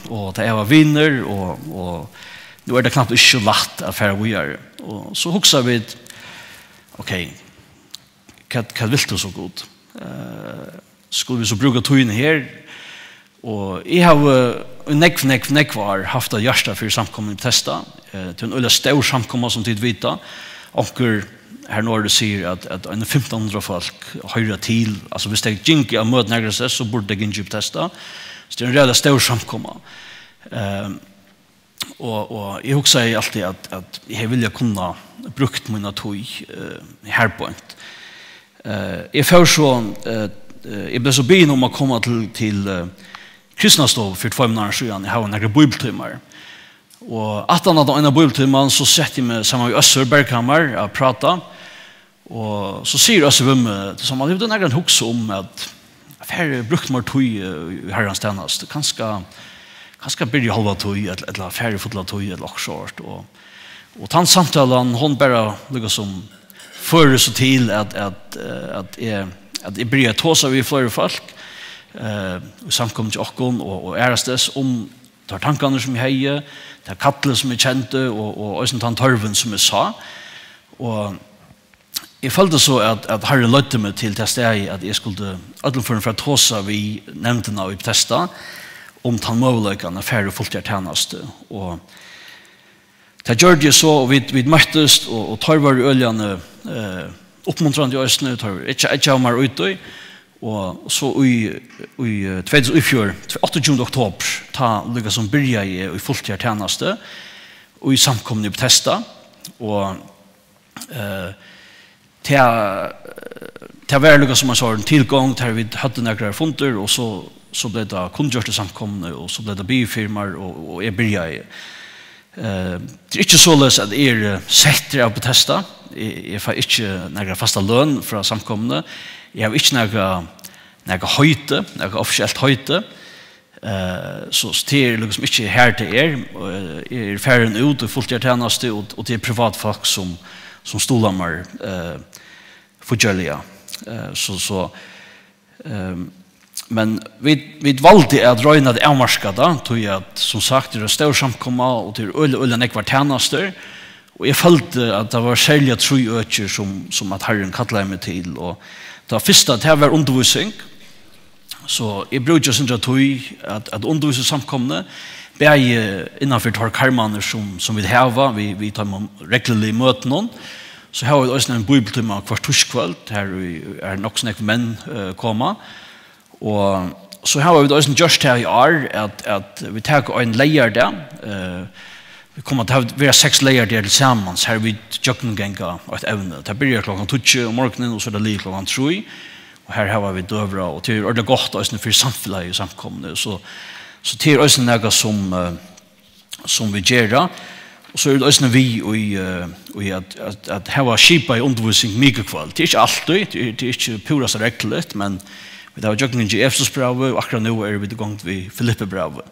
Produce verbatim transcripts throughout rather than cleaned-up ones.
og tað eru vinir, og, og nú er tað knappt ikki so lætt at fara víðari. Og so hugsa vit, ok, hvat, hvat vilt tú so, Gud? Eh, skulu vit so brúka tíðina her? Og eg havi í nógv, nógv, nógv ár havt eitt hjarta fyri samkomuni í Bethesda. Eh, tað er ein øgiliga stór samkoma, sum tit vita. Onkur her norðuri sigur, at, at eini fimtan hundrað fólk hoyra til. Altso, viss tey gingu á møti nakra staðni, so burdu tey gingið í Bethesda. So tað er ein ræðuliga stór samkoma. Eh, og, og eg hugsaði altíð, at, at eg hevði viljað kunna brúkt mína tíð, eh, her beint. Eh, eg fór so, eh, eh, eg bleiv so biðin um at koma til, til, eh, Kristnastovu fyri tveimum árum síðan. Eg havi nakrar bíbliutímar. Og aftan á tann eina bíbliutíman, so setti eg meg saman við Øssur Berghamar at práta. Og so sigur Øssur við meg, tað sum at, hevur tú nakran hugsa um at fara brúkt meir tíð, eh, í Harrans tænastu? Kanska, kanska byrja hálva tíð, ella, ella fara í fulla tíð, ella okkurt sort. Og, og tann samtalan, hon bara líkasum førir so til, at, at, eh, at eg, at eg byrjaði at tosa við fleiri fólk, eh, í samkomuni hjá okkum og, og aðrastaðni um teir tankarnar, sum eg hevði, tað kallið, sum eg kendi, og, og eisini tann tørvin, sum eg sá. Og eg føldi so, at, at Harrin leiddi meg til tað staðið, at eg skuldi øllum førum fara at tosa við nevndina í Bethesda um tann møguleikan at fara í fulltíðartænastu. Og tað gjørdi eg so, og vit, vit møttust, og, og teir vóru øgiliga, eh, uppmuntrandi eisini, teir vóru ikki, ikki av mær úti. Og so í, í, eh, tvey túsund og fjøruti, áttaogtjúgunda oktober, tá líkasum byrjaði eg í fulltíðartænastu í samkomuni í Bethesda. Og, eh, tað, tað var líkasum ein sovorðin tilgongd, har vit høvdu nakrar fundir, og so, so bleiv tað kunngjørt í samkomuni, og so bleiv tað biðið fyri mær, og, og eg byrjaði. Eh, tað er ikki soleiðis, at eg eri settur av Bethesda. Eg, eg fái ikki nakra fasta løn frá samkomuni. Eg havi ikki nakra, nakra heiti, nakra offisielt heiti. Eh, so, so tað er líkasum ikki har tað er. Eh, eg eri farin út í fulltíðartænastu, og, og tað er privatfólk, sum, sum stuðla mær, eh, fíggjarliga. Eh, so, so, ehm, men vit, vit valdu at royna at avmarka tað, tí at, sum sagt, tað er ein stór samkoma, og tað er øgiliga, øgiliga nógvar tænastur. Og eg føldi, at tað var serliga trý økir, sum, sum at Harrin kallaði meg til. Og tað fyrsta, tað var undirvísing. So eg brúki eitt sindur av tíð at, at undirvísa í samkomuni, bæði innan fyri teir karmarnar, sum, sum vit hava, við, við teimum regluligu møtunum. So hava vit eisini ein bíbliutíma hvørt týskvøld, har í, har nokk so nógvir menn, eh, koma. Og so hava vit eisini gjørt tað í ár, at, at vit taka ein leygardag. Eh, vit koma til at vera seks leygardagar til samans, har vit gjøgnumganga eitt evni. Tað byrjar klokkan tíggju um morgunin, og so er tað liðugt klokkan trý. Og her hava vit døgurða, og tað er ordiliga gott eisini fyri samfelagið og samkomuni. So, so tað er eisini nakað sum, eh, sum vit gera. Og so er vit eisini við í, eh, í at, at, at hava skipaða undirvísing mikukvøld. Tað er ikki altíð, tað er, tað er ikki púrasta regluligt, men vit hava gjøgnumgingið Efesusbrævið, og akkurát nú eru vit í gongd við Filippibrævið.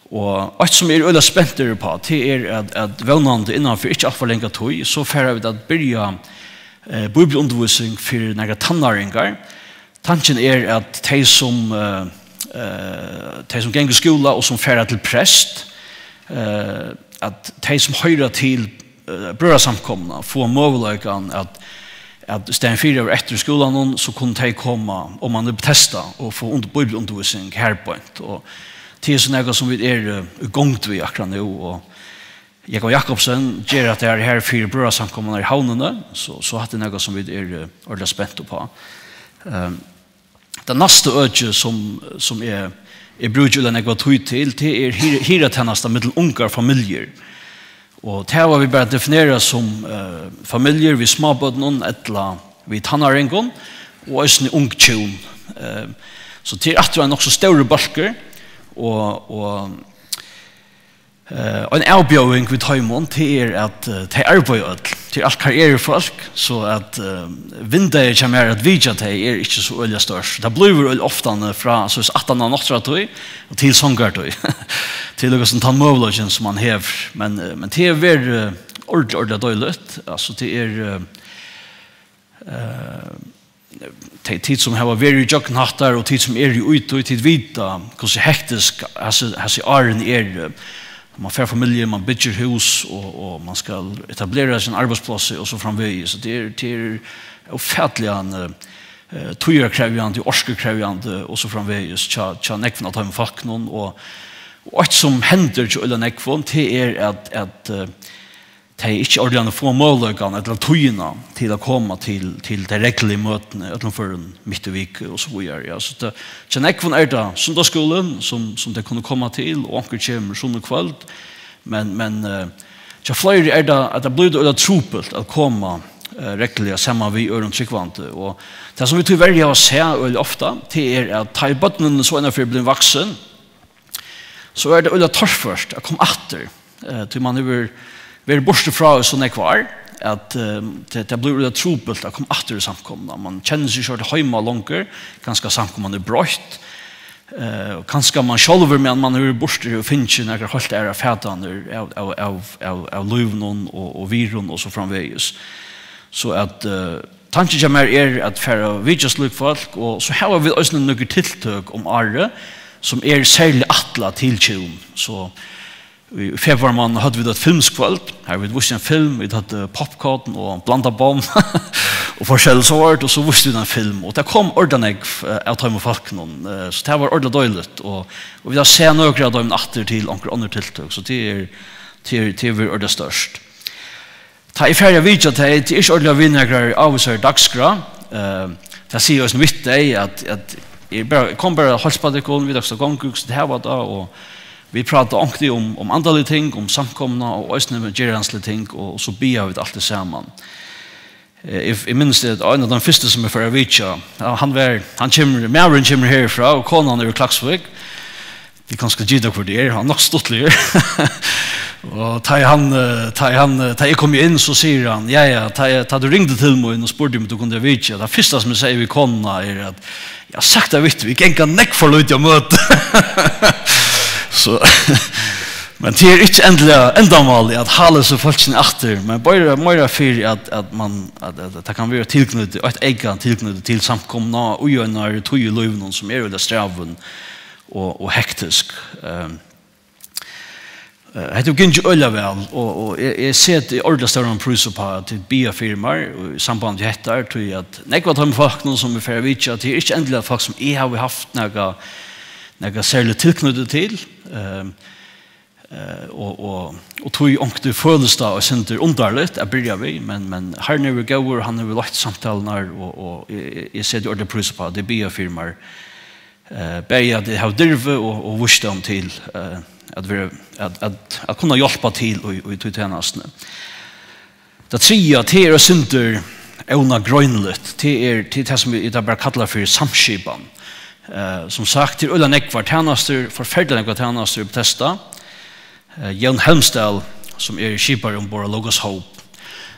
Og eitt, sum eg eri øgiliga spentur uppá, tað er at, at vónandi innan fyri ikki alt for langa tíð, so fara vit at byrja, eh, bíbliuundirvísing fyri nakrar tannáringar. Tankin er, at tey, sum, eh, eh, tey, sum ganga í skúla og sum fara til prest, eh, at tey, sum hoyra til, eh, brøðrasamkomuna, fáa møguleikan at, at í staðin fyri at vera eftir í skúlanum, so kunnu tey koma oman í Bethesda og fáa undir-, bíbliuundirvísing her beint. Og tað er so nakað, sum vit eru, eh, í gongd við akkurát nú, og Jakob Jakobsen ger hatta her, her fyri brøðrasamkomuna í Havnini, so, so hatta er nakað, sum vit eru, eh, ordiliga spent uppá. Ehm, tað næsta økið, sum, sum eg, eg brúki øgiliga nógva tíð til, tað er hyr-, hirðatænasta millum ungar familjur. Og tað hava vit bara definerað sum, eh, familjur við smábørnum ella við tannáringum, og eisini ung hjún. Eh, so tað er aftur ein nokk so stórur bólkur, og, og Eh, ein avbjóðing við teimum, tað er, at, eh, tey arbeiða øll. Tað er alt karrierufólk, so at, eh, vindeygað hjá mær at vitja tey er ikki so øgiliga stórt. Tað blívur øgiliga oftani frá, so siga, aftan á nátturðatíð og til songartíð. Tað er líkasum tann møguleikin, sum man hevur. Men, eh, men tað hevur verið, eh, ordiliga, ordiliga deiligt. Altso, tað er, eh, Eh, tey, tit sum hava verið ígjøgnum hatta, og tit sum eru í tí, tit vita, hvussu hektisk hasi, hasi árini eru. Man fær familju, man byggir hús, og, og man skal etablera sín arbeiðspláss, og so framvegis. So tað er, tað er ófatiliga, eh, eh, tíðarkrevjandi, orkukrevjandi, og so framvegis, hjá, hjá nógvum av teimum fólkunum, og, og eitt sum hendir hjá øgiliga nógvum, tað er at, at, eh, tey ikki ordiliga fáa møguleikan ella tíðina til at koma til, til tey reglulegu møtini, í øllum førum mitt í viku og so víðari. Ja, so tað, hjá nógvum er tað sunnudagsskúlin, sum, sum tey kunnu koma til, og onkur kemur sunnukvøld, men, men, eh, hjá fleiri er tað, at tað blívur øgiliga trupult at koma, eh, regluliga saman við øðrum trúgvandi, og tað sum vit tíverri hava sæð øgiliga ofta, tað er, at tá ið børnini so einaferð blivin vaksin, so er tað øgiliga torført at koma aftur. Eh, tí man hevur verið burtur frá í so nógv ár, at, eh, tað, tað blívur øgiliga trupult at koma aftur í samkomuna. Man kennir seg ikki heima longur, kanska samkoman er broytt. Eh, og kanska man sjálvur, meðan man hevur verið burtur, hevur fingið nakrar heilt aðrar fatanir av, av, av, av, av lívinum og, og virðum og so framvegis. So at, eh, tankin hjá mær er at fara at vitja slík fólk, og so hava vit eisini nøkur tiltøk um árið, sum er serliga ætlað til hjún. So í februarmánað høvdu vit eitt filmskvøld, har vit vístu ein film, vit høvdu popcorn og blandað bomm og forskelligt sort, og so vístu vit ein film, og tað kom ordiliga nógv, eh, av teimum fólkunum, eh, so tað var ordiliga deiligt, og, og vit hava sæð nøkur av teimum aftur til onkur onnur tiltøk, so tað er, tað er, tað er ordiliga stórt. Tá eg fari at vitja tey, tað er ikki ordiliga við nakrar ávísari dagskrá. Eh, tað sigi eg eisini við tey, at, at eg bara, eg komi bara at heilsa uppá tykkum, vit taka gongu, hvussu tit hava tað, og vit práta onkuntíð um, um andalig ting, um samkomuna, og eisini um gerandislig ting, og, og so biðja vit altíð saman. Eh, eg, eg minnist, at ein av teimum fyrstu, sum eg fór at vitja, ja, hann var, hann kemur, maðurin kemur herfrá, og konan er úr Klaksvík. Tit kanska gita, hvør tað er, hann er nokk stuttligur. Og tá ið hann, eh, tá ið hann, eh, tá eg kom inn, so sigur hann: "Ja, ja, tá eg, tá tú ringdi til mín og spurdi, um tú kundi vitja, tað fyrsta sum eg segði við konuna er, at eg havi sagt tað við teg, vit ganga nógv for lítið á møti." So, men tað er ikki endiliga endamálið at hala so fólkini aftur, men bara meira fyri at, at man, at, at, at tað kann vera tilknýti, eitt eyka tilknýti til samkomuna í einari tíð í lívinum, sum er øgiliga strævin og, og hektisk. Ehm, eh, hetta hevur gingið øgiliga væl, og, og eg, eg seti ordiliga stóran prís uppá, at tit biðja fyri mær í samband við hetta, tí at nógv av teimum fólkunum, sum eg fari at vitja, tað er ikki endiliga fólk, sum eg havi havt nakað, nakað serligt tilknýti til. Ehm, eh, og, og, og tí onkuntíð følist tað eitt sindur undarligt at byrja við, men, men Harrin hevur verið góður, hann hevur leitt samtalurnar, og, og eg, eg, eg seti ordiliga prís uppá, at tit biðja fyri mær. Eh, bæði at eg havi dirvi og, og vísdóm til, eh, at vera, at, at, at kunna hjálpa til í, í tí tænastuni. Tað triðja, tað er eitt sindur ónágreiniligt. Tað er, tað er tað, sum vit, tað bara kalla fyri samskipan. Eh, sum sagt, tað er øgiliga nógvar tænastur, forferdiliga nógvar tænastur í Betesda. Eh, Jón Helmsdal, sum er skipari umborð á Logos Hope,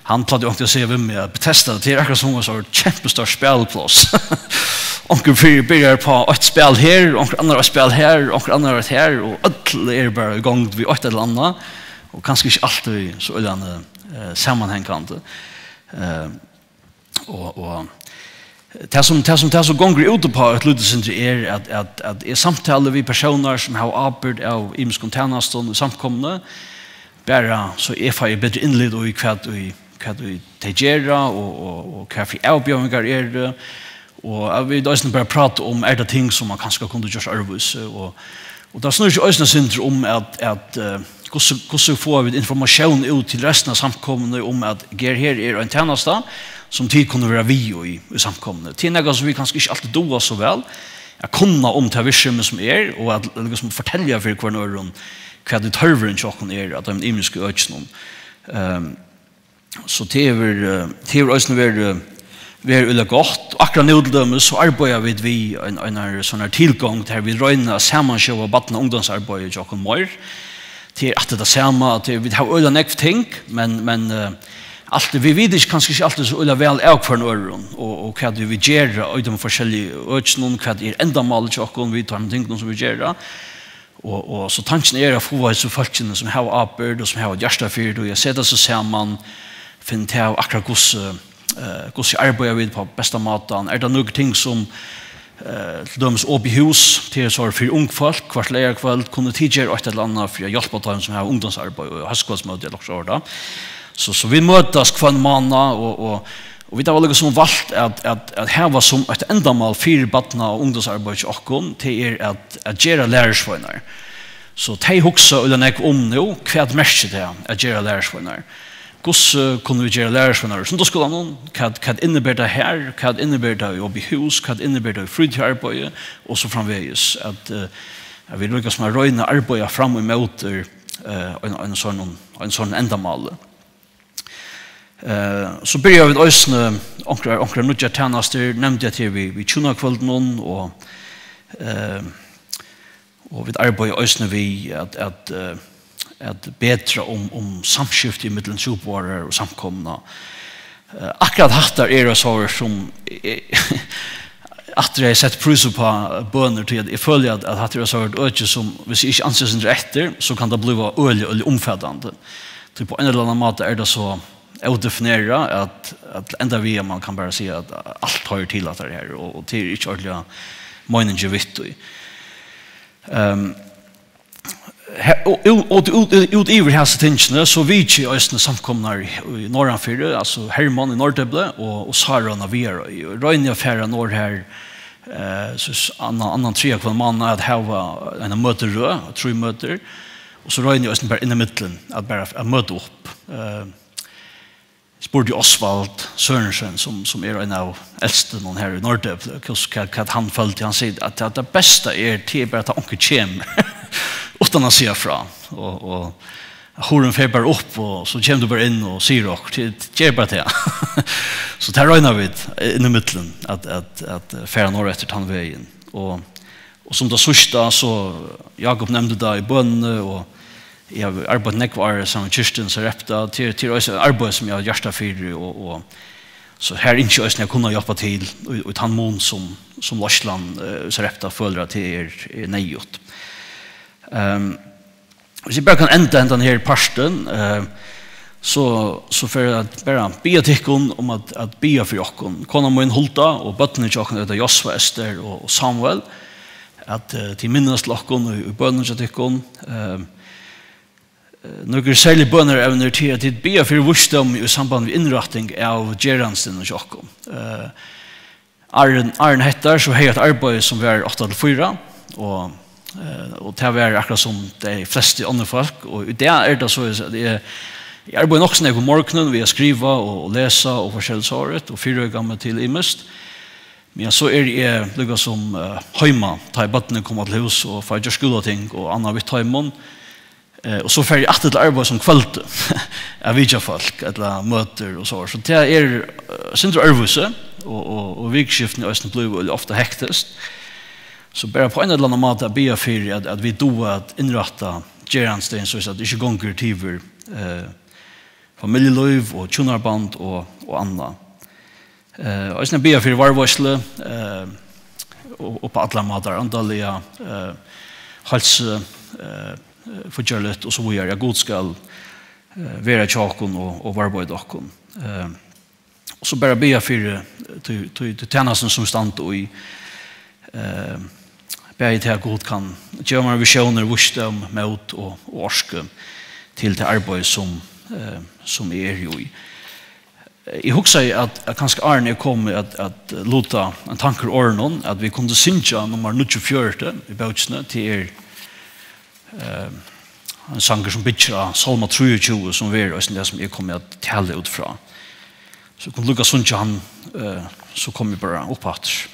hann plagdi onkuntíð at siga við meg, at Betesda, tað er akkurát sum eitt sort kempestórt spælipláss. Onkur fyri-, byrjar uppá eitt spæl her, onkur annar eitt spæl har, onkur annar eitt har, og øll eru bara í gongd við eitt ella annað, og kanska ikki altíð so øgiliga, eh, samanhangandi. Eh, Og, og tað sum, tað sum, tað sum gongur út uppá eitt lítið sindur er, at, at, at eg samtali við persónar, sum hava ábyrgd av ymiskum tænastum í samkomuni, bara so eg fái betri innlit í, hvat í, hvat í tey gera, og, og, og hvat fyri avbjóðingar eru, og at vit eisini bara práta um, er tað ting, sum man kanska kundi gjørt øðrvísi, og, Og tað snýr seg eisini eitt sindur um at, at, eh, hvussu, hvussu fáa vit informatión út til restina av samkomuni um, at her, her er ein tænasta, sum tit kunnu vera við í, í samkomuni. Tað er nakað, sum vit kanska ikki altíð duga so væl at kunna um tað virksemi, sum er, og at líkasum fortelja fyri hvørjum øðrum, hvat er tørvurin hjá okkum er, at teimum ymisku økinum. Ehm, So tað hevur, eh, tað hevur eisini verið, verið øgiliga gott. Og akkurát nú til dømis, so arbeiða vit við ein, einari sovorðnari tilgongd, har vit royna at samanskjóða barna- og ungdómsarbeiðið hjá okkum meir. Tað er aftur tað sama, at tað, vit hava øgiliga nógv ting, men, men, eh, altíð, vit vita ikki, kanska ikki altíð so øgiliga væl av hvørjum øðrum, og, og hvat vit gera í teimum forskelligu økinum, hvat er endamálið hjá okkum við teimum tingunum, sum vit gera. Og, og so tankin er at fáa hesi fólkini, sum hava ábyrgd og sum hava eitt hjarta fyri tí, at seta seg saman, finna út av akkurát hvussu, Eh, hvussu arbeiða vit upp á besta mátan? Er tað nøkur ting sum, eh, til dømis opið hús, tað er so fyri ung fólk, hvørt leygarkvøld, kunnu tit gera eitt ella annað fyri at hjálpa teimum sum hava ungdómsarbeiði og hóskvøldsmøti ella okkurt sovorðið? So, so vit møtast hvønn mánað og, og, og vit hava líkasum valt at, at, at hava sum eitt endamál fyri barna- og ungdómsarbeiði hjá okkum, tað er at, at gera lærisveinar. So tey hugsa øgiliga nógv um nú, hvat merkir tað at gera lærisveinar? Hvussu kunnu vit gera lærisveinar í sunnudagsskúlanum? Hvat, hvat inniber tað her? Hvat inniber tað í opið hús? Hvat inniber tað í frítíðararbeiði? Og so framvegis. At, eh, at vit líkasum at royna at arbeiða fram ímóti, eh, ein, ein sånn, ein sånn endamáli. Eh, so byrja vit eisini onkrar, onkrar nýggjar tænastur, nevndi eg her við, við hjúnakvøldunum og, eh, og vit arbeiða eisini við at, at, eh, at betra um, um samskifti millum trúboðarar og samkomuna. Eh, akkurát hattar eru so sum, eh, aftur eg sett prís upp á bønir, tí at eg føli at, at hattar eru so øki sum, hvis eg ikki ansi sindur eftir, so kann tað blíva øgiliga, øgiliga umfatandi. Tí på ein ella annan máta er tað so ódefinerað at, at enda við at man kann bara siga at alt hoyrir til at tað er her, og, og tað er ikki ordiliga meiningin við tí. Ehm, he-, og, og, og út, út, út yvir hasi tingini, so vitji eg eisini samkomurnar í, í Norðanfirði, altso Hermann í Norðdepli og, og Sáran á Viðareiði. Og royni at fara norður har, eh, so s-, annan, annan, triðja hvønn mánað at hava eina møtirøð, trý møtir. Og so royni eg eisini bara inn ímillum at bara at møta upp. Eh, spurdi Osvald Sørensen, sum, sum er ein av eldstunum her í Norðdepli, hvussu, hvat, hvat hann føldi. Hann sigur at, at tað besta er, tað er bara, at onkur kemur uttan at siga frá. Og, og hurðin fer bara upp, og so kemur tú bara inn og sigur okkurt. Tað, ger bara tað. So tað royna vit inn ímillum at, at, at fara norðureftir tann vegin. Og Og sum tað síðsta, so Jakob nevndi tað í bønini, og eg havi arbeitt nógv ár saman við kirkjuni, Sarepta, til, til eisini arbeiði sum eg havi hjarta fyri, og, og so her ynski eg eisini at kunna hjálpa til í, í tann mun sum, sum leiðslan, eh, Sarepta følir at tað er, er neyðugt. Ehm, Hvis eg bara kann enda hendan her partin, eh, so, so fer eg at bara biðja tykkum um at, at biðja fyri okkum. Kona mín Hulda og børnini hjá okkum, hetta Josva, Ester og, og Samuel, at, eh, tit minnast til okkum í, í bønum hjá tykkum. Eh, eh, nøkur serlig bønarevnir til at tit biðja fyri vísdómi í samband við innrætting av gerandisdegnum hjá okkum. Eh, Áðrenn, áðrenn hetta, so hevði eg eitt arbeiði sum var átta til fýra, og, eh, og tað var akkurát sum tey flestu onnur fólk, og í dag er tað soleiðis, at eg, eg arbeiði nokk so nógv um morgunin við at skriva og, og lesa og forskelligt sovorðið, og fyrireika meg til ymiskt. Men so eri eg líka sum, eh, heima, tá ið børnini koma til hús og fái gjørt skúlating og annað við teimum. Eh, og so fari eg aftur til arbeiðis um kvøldið at vitja fólk, ella møtir og so. So tað er, eh, sindur øðrvísi, og, og, og vikuskiftini eisini blíva ofta hektisk. So bara á ein ella annan máta at biðja fyri, at, at vit duga at innrætta gerandisdagin, so at tað ikki gongur yvir, eh, familjulív og hjúnaband og, og annað. Eh, eisini biðja fyri varðveitslu, eh, og, og á allar mátar, andaliga, eh, heilsu, eh, fíggjarligt og so víðari, at Gud skal, eh, vera hjá okkum og, og varðveita okkum. Eh, og so bara biðja fyri, eh, tí, tí, tí tænastum sum vit standa í, eh, bæði til at Gud kann geva mær visjónir, vísdóm, mót og, og orku til tað arbeiði sum, eh, sum eg eri í. Eg hugsaði, at, at kanska áðrenn eg kom at, at luta ein tankur orðunum, at vit kundu syngja nummar níggjuogfjøruti í bókini, tað er, eh, ein sangur sum byggir á Sálma trýogtjúgu, sum verður eisini tað, sum eg komi at tala út frá. So kunnu líka syngja hann, eh, so komi eg bara upp aftur.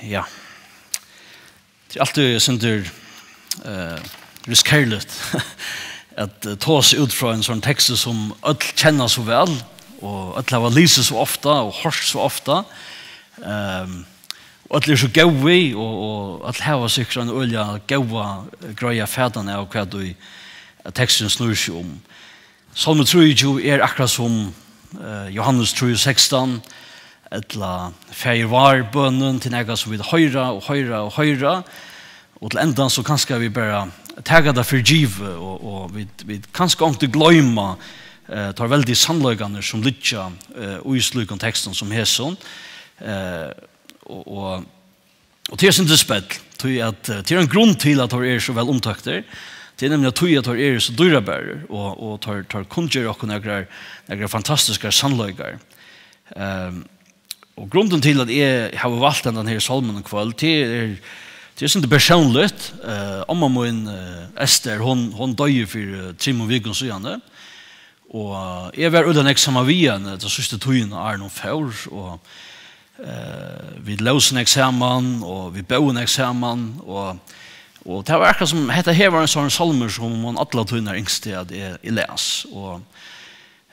Ja. Tað er altíð, eg syndir, eh, riskerligt at, eh, tosa út frá ein sånn tekst sum øll kenna so væl, og øll hava lisið so ofta og hoyrt so ofta. Ehm, og øll eru so góð við, og, og øll hava sikkurt ein øgiliga góða, eh, greiða fatan av hvat ið, eh, teksturin snýr seg um. Sálmi trýogtjúgu er akkurát sum, eh, Jóhannes trý og sekstan, ella Faðir vár bønin, til nakað sum vit hoyra og hoyra og hoyra, og til endan so kanska vit bara taka tað fyri givið, og, og vit, vit kanska onkuntíð gloyma, eh, teir veldigu sannleikarnar sum liggja, eh, í slíkum tekstum sum hesum. Eh, og, og, og tað er eitt sindur spell, tí at, eh, tað er ein grund til at teir eru so væl umtóktir. Tað er nemliga tí at teir eru so dýrabærir, og, og teir, teir kunngera okkum nakrar, nakrar fantastiskar sannleikar. Ehm, og grundin til at eg havi valt hendan her sálmin í kvøld, tað er, tað er eitt sindur persónligt. Eh, omma mín, eh, Esther, hon, hon doyði fyri, eh, trimum vikum síðani. Og eg var øgiliga nógv saman við henni ta síðstu tíðina, áðrenn hon fór, og, eh, vit lósu nógv saman, og vit bóðu nógv saman, og, og tað var akkurát sum, hetta her var ein sånn sálmur sum hon alla tíðina ynskti at eg, eg las. Og,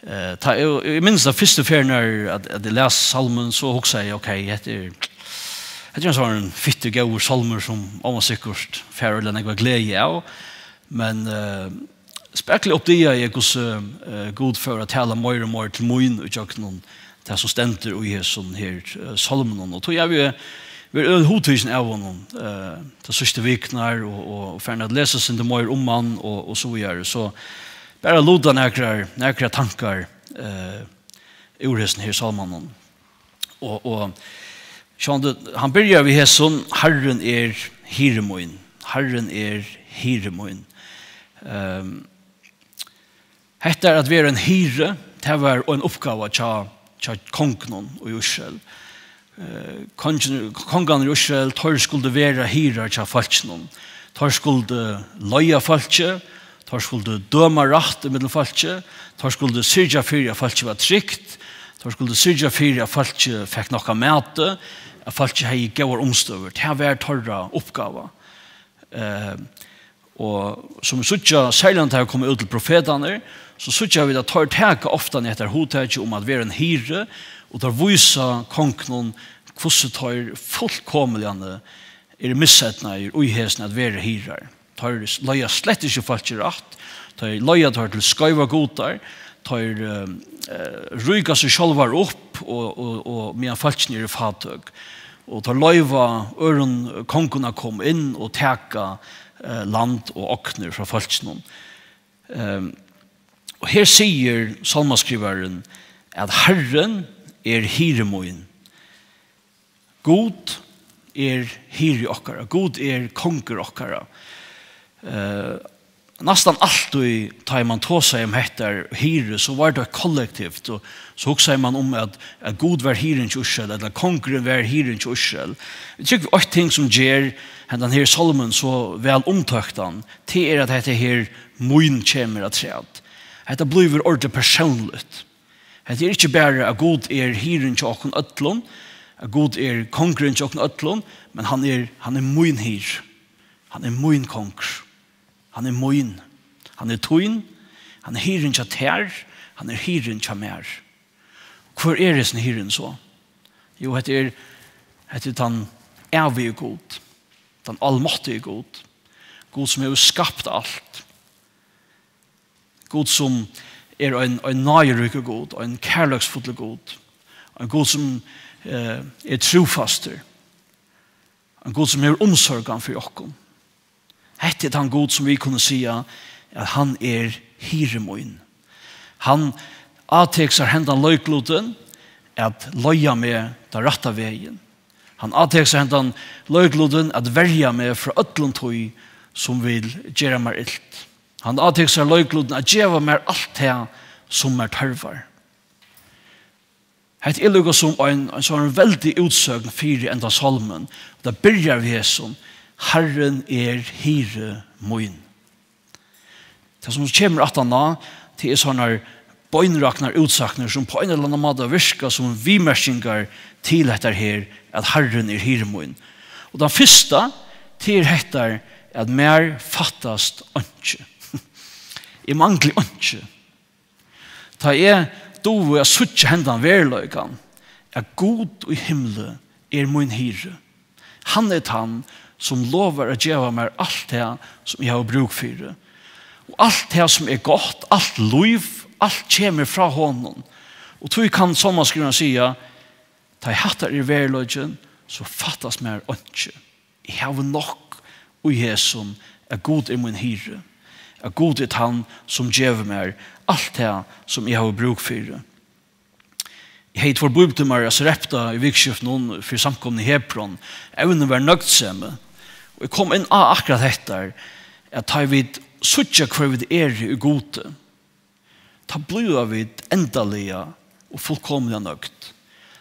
eh, tá eg, eg minnist ta fyrstu ferðina at, at eg las sálmin, so hugsaði eg, ok, hetta er, hetta er ein sånn fittur, góður sálmur sum omma sikkurt fær øgiliga nógva gleði av. Men, eh, spakuliga uppdagaði eg, hvussu, eh, Gud fór at tala meira og meira til mín í gjøgnum tað sum stendur í hesum her, eh, sálminum. Og tí havi eg verið øgiliga hugtikin av honum, eh, tær síðstu vikurnar og, og farin at lesa eitt sindur meira um hann og, og so víðari. So bara luta nakrar, nakrar tankar, eh, úr hesum her sálmanum. Og, og sjálvandi, hann byrjar við hesum: "Harrin er hirði mín, Harrin er hirði mín." Ehm, hetta at vera ein hirði, tað var ein uppgáva hjá, hjá kongunum í Ísrael. Eh, kongin-, kongarnir í Ísrael, teir skuldu vera hirðar hjá fólkinum. Teir skuldu leiða fólkið, teir skuldu døma rætt ímillum fólkið, teir skuldu syrgja fyri, at fólkið var trygt, teir skuldu syrgja fyri, at fólkið fekk nokk av mati, at fólkið hevði góðar umstøður. Tað var teirra uppgáva. Eh, og sum vit síggja, serliga tá vit koma út til profetarnar, so síggja vit, at teir taka ofta hetta hugtakið um at vera ein hirði, og teir vísa kongunum, hvussu teir fullkomiliga eru miseydnaðir í hesum at vera hirðar. Teir leiða slett ikki fólkið rætt, teir leiða teir til skeivar gudar, teir, eh, eh, ríka seg sjálvar upp, og, og, og meðan fólkini eru fátøk. Og teir loyva øðrum kongum at koma inn og taka, eh, land og ognir frá fólkinum. Ehm, og her sigur sálmaskrivarin, at Harrin er hirði mín. Gud er hirði okkara, Gud er kongur okkara. Eh, næstan altíð, tá ið mann tosaði um hetta hirði, so var tað kollektivt, og so hugsaði mann um, at, at Gud var hirðin hjá Ísrael, ella kongurin var hirðin hjá Ísrael. Eg trúgvi, eitt ting sum ger hendan her sálmin so væl umtóktan, tað er, at hetta her mín kemur afturat. Hetta blívur ordiliga persónligt. Hetta er ikki bara, at Gud er hirðin hjá okkum øllum, at Gud er kongurin hjá okkum øllum, men hann er, hann er mín hirði. Hann er mín kongur. Hann er mín. Hann er tín. Hann er hirðin hjá tær. Hann er hirðin hjá mær. Hvør er hesin hirðin so? Jú, hetta er, hetta er tann ævigi Gud, tann almáttigi Gud, Gud, sum hevur skapt alt. Gud, sum er ein, ein náðiríkur Gud, ein kærleiksfullur Gud, ein Gud, sum, eh, er trúfastur, ein Gud, sum hevur umsorgan fyri okkum. Hetta er tann Gud, sum vit kunnu siga, at hann er hirði mín. Hann átekur sær hendan leiklutin at leiða meg ta rætta vegin. Hann átekur sær hendan leiklutin at verja meg frá øllum tí, sum vil gera mær ilt. Hann átekur sær leiklutin at geva mær alt tað, sum mær tørvar. Hetta er líka sum ein, ein sånn veldig útsøgn fyri enda sálmin. Og tað byrjar við hesum: "Harrin er hirði mín." Tað, sum kemur aftaná, tað er sovorðnar beinraknar útsøgnir, sum á ein ella annan máta virka sum viðmerkingar til hetta her, at Harrin er hirði mín. Og tann fyrsta, tað er hetta, at mær fattast einki. Eg mangli einki. Tá eg dugi at síggja hendan veruleikan, at Gud í himli er mín hirði. Hann er tann, sum lovar at geva mær alt tað, sum eg havi brúk fyri. Og alt tað, sum er gott, alt lív, alt kemur frá honum. Og tí kann sálmaskrivarin siga, tá ið hatta er veruleikin, so fattast mær einki. Eg havi nokk í hesum, at Gud er mín hirði, at Gud er tann, sum gevur mær alt tað, sum eg havi brúk fyri. Eg hevði tveir bíbliutímar at srepta í vikuskiftinum fyri samkomuna í Hebron. Evnið var nøgdsemi. Og eg kom inn á akkurát hetta, at tá ið vit síggja, hvør vit eru í Gudi, tá blíva vit endaliga og fullkomiliga nøgd.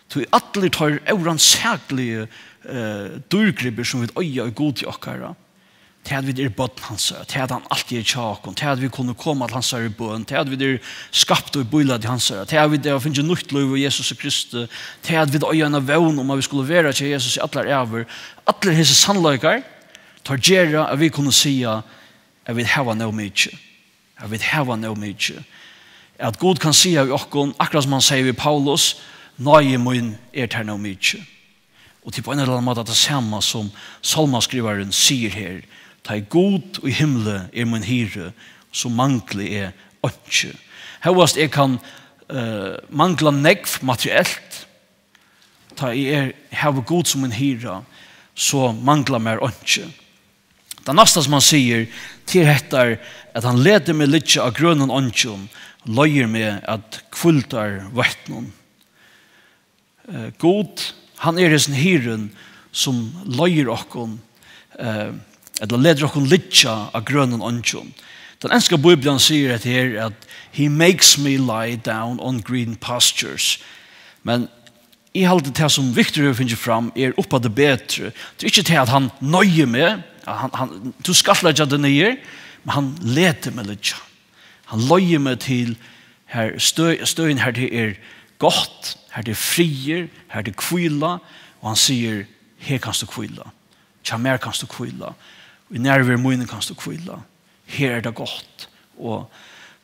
Tí allir teir órannsakligu, eh, dýrgripir, sum vit eiga í Gudi okkara, tað at vit eru børn hansara, tað at hann altíð er hjá okkum, tað at vit kunnu koma til hansara í bøn, tað at vit eru skapt í bílæti hansara, tað at vit hava fingið nýtt lív í Jesusi Kristi, tað at vit eiga eina vón um, at vit skulu vera hjá Jesus í allar ævir, allir hesir sannleikar, teir gera, at vit kunnu siga, at vit hava nóg mikið. At vit hava nóg mikið. At Gud kann siga við okkum, akkurát sum hann segði við Paulus, náði mín er tær nóg mikið. Og til, á ein ella annan máta, tað sama sum sálmaskrivarin sigur her, tá ið Gud í himli er mín hirði, so mangli eg einki. Hóast eg kann, eh, mangla nógv materielt, tá eg er, havi Gud sum mín hirða, so manglar mær einki. Tað næsta sum hann sigur, til hetta, at hann letur meg liggja á grønum ongjum, leiðir meg at hvíldarvøtnum. Eh, Gud, hann er hesin hirðin, sum leiðir okkum, eh, ella letur okkum liggja á grønum ongjum. Tann enska Bíblian sigur hetta her, at "He makes me lie down on green pastures." Men eg haldi, tað sum Victor hevur fingið fram, er upp á tað betri. Tað er ikki tað, at hann noyðir meg, at hann, hann, "Tú skalt leggja teg niður", men hann letur meg liggja. Hann leiðir meg til har stø-, støðin, har tað er gott, har tað er friður, har tað er hvíla, og hann sigur, "Her kanst tú hvíla. Hjá mær kanst tú hvíla. Í nærveru míni kanst tú hvíla. Her er tað gott." Og,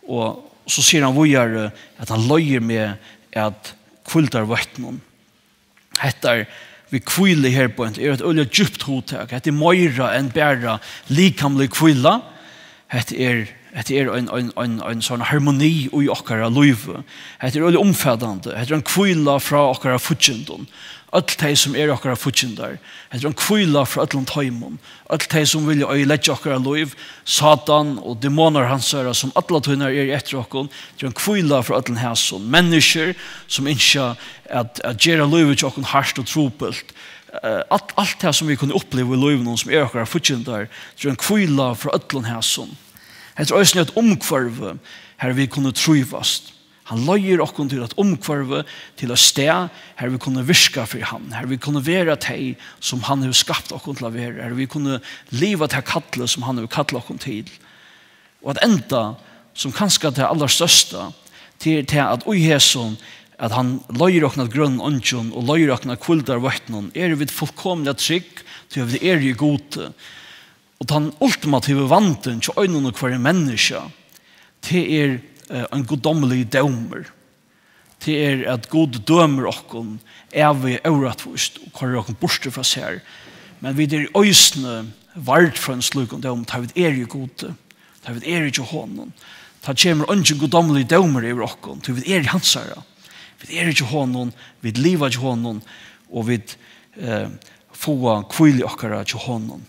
og so sigur hann víðari, at hann leiðir meg at hvíldarvøtnum. Hetta er, við hvílu her beint, er eitt øgiliga djúpt hugtak. Hetta er meira enn bara likamlig hvíla. Hetta er, hetta er ein, ein, ein, ein sånn harmoni í okkara lívi. Hetta er øgiliga umfatandi. Hetta er ein hvíla frá okkara fíggindum. Øll tey, sum eru okkara fíggindar. Hetta er ein hvíla frá øllum teimum. Øll tey, sum vilja oyðileggja okkara lív, Satan og demonar hansara, sum alla tíðina eru eftir okkum, tað er ein hvíla frá øllum hasum. Menniskjur, sum ynskja at, at gera lívið hjá okkum hart og trupult. Eh, alt, alt tað, sum vit kunnu uppliva í lívinum, sum er okkara fíggindar, tað er ein hvíla frá øllum hasum. Hetta er eisini eitt umhvørvi, har vit kunnu trívast. Hann leiðir okkum til eitt umhvørvi, til eitt stað, har vit kunnu virka fyri hann, har vit kunnu vera tey, sum hann hevur skapt okkum til at vera, har vit kunnu liva tað kallið, sum hann hevur kallað okkum til. Og at enda, sum kanska tað allarstørsta, tað er tað, at í hesum, at hann leiðir okkum at grønum ongjum og leiðir okkum at hvíldarvøtnum, eru vit fullkomiliga trygg, tí at vit eru í Gudi. Og tann ultimative vandin hjá einum og hvørjum menniskja, tað er, eh, ein guddommeligur dómur. Tað er, at Gud dømir okkum ævig órættvíst og koyrir okkum burtur frá sær. Men vit eru eisini vard frá einum slíkum dómi, tá vit eru í Gudi, tá vit eru hjá honum. Tá kemur eingin guddommeligur dómur yvir okkum, tí vit eru hansara. Vit eru hjá honum, vit liva hjá honum, og vit, eh, fáa hvílu okkara hjá honum.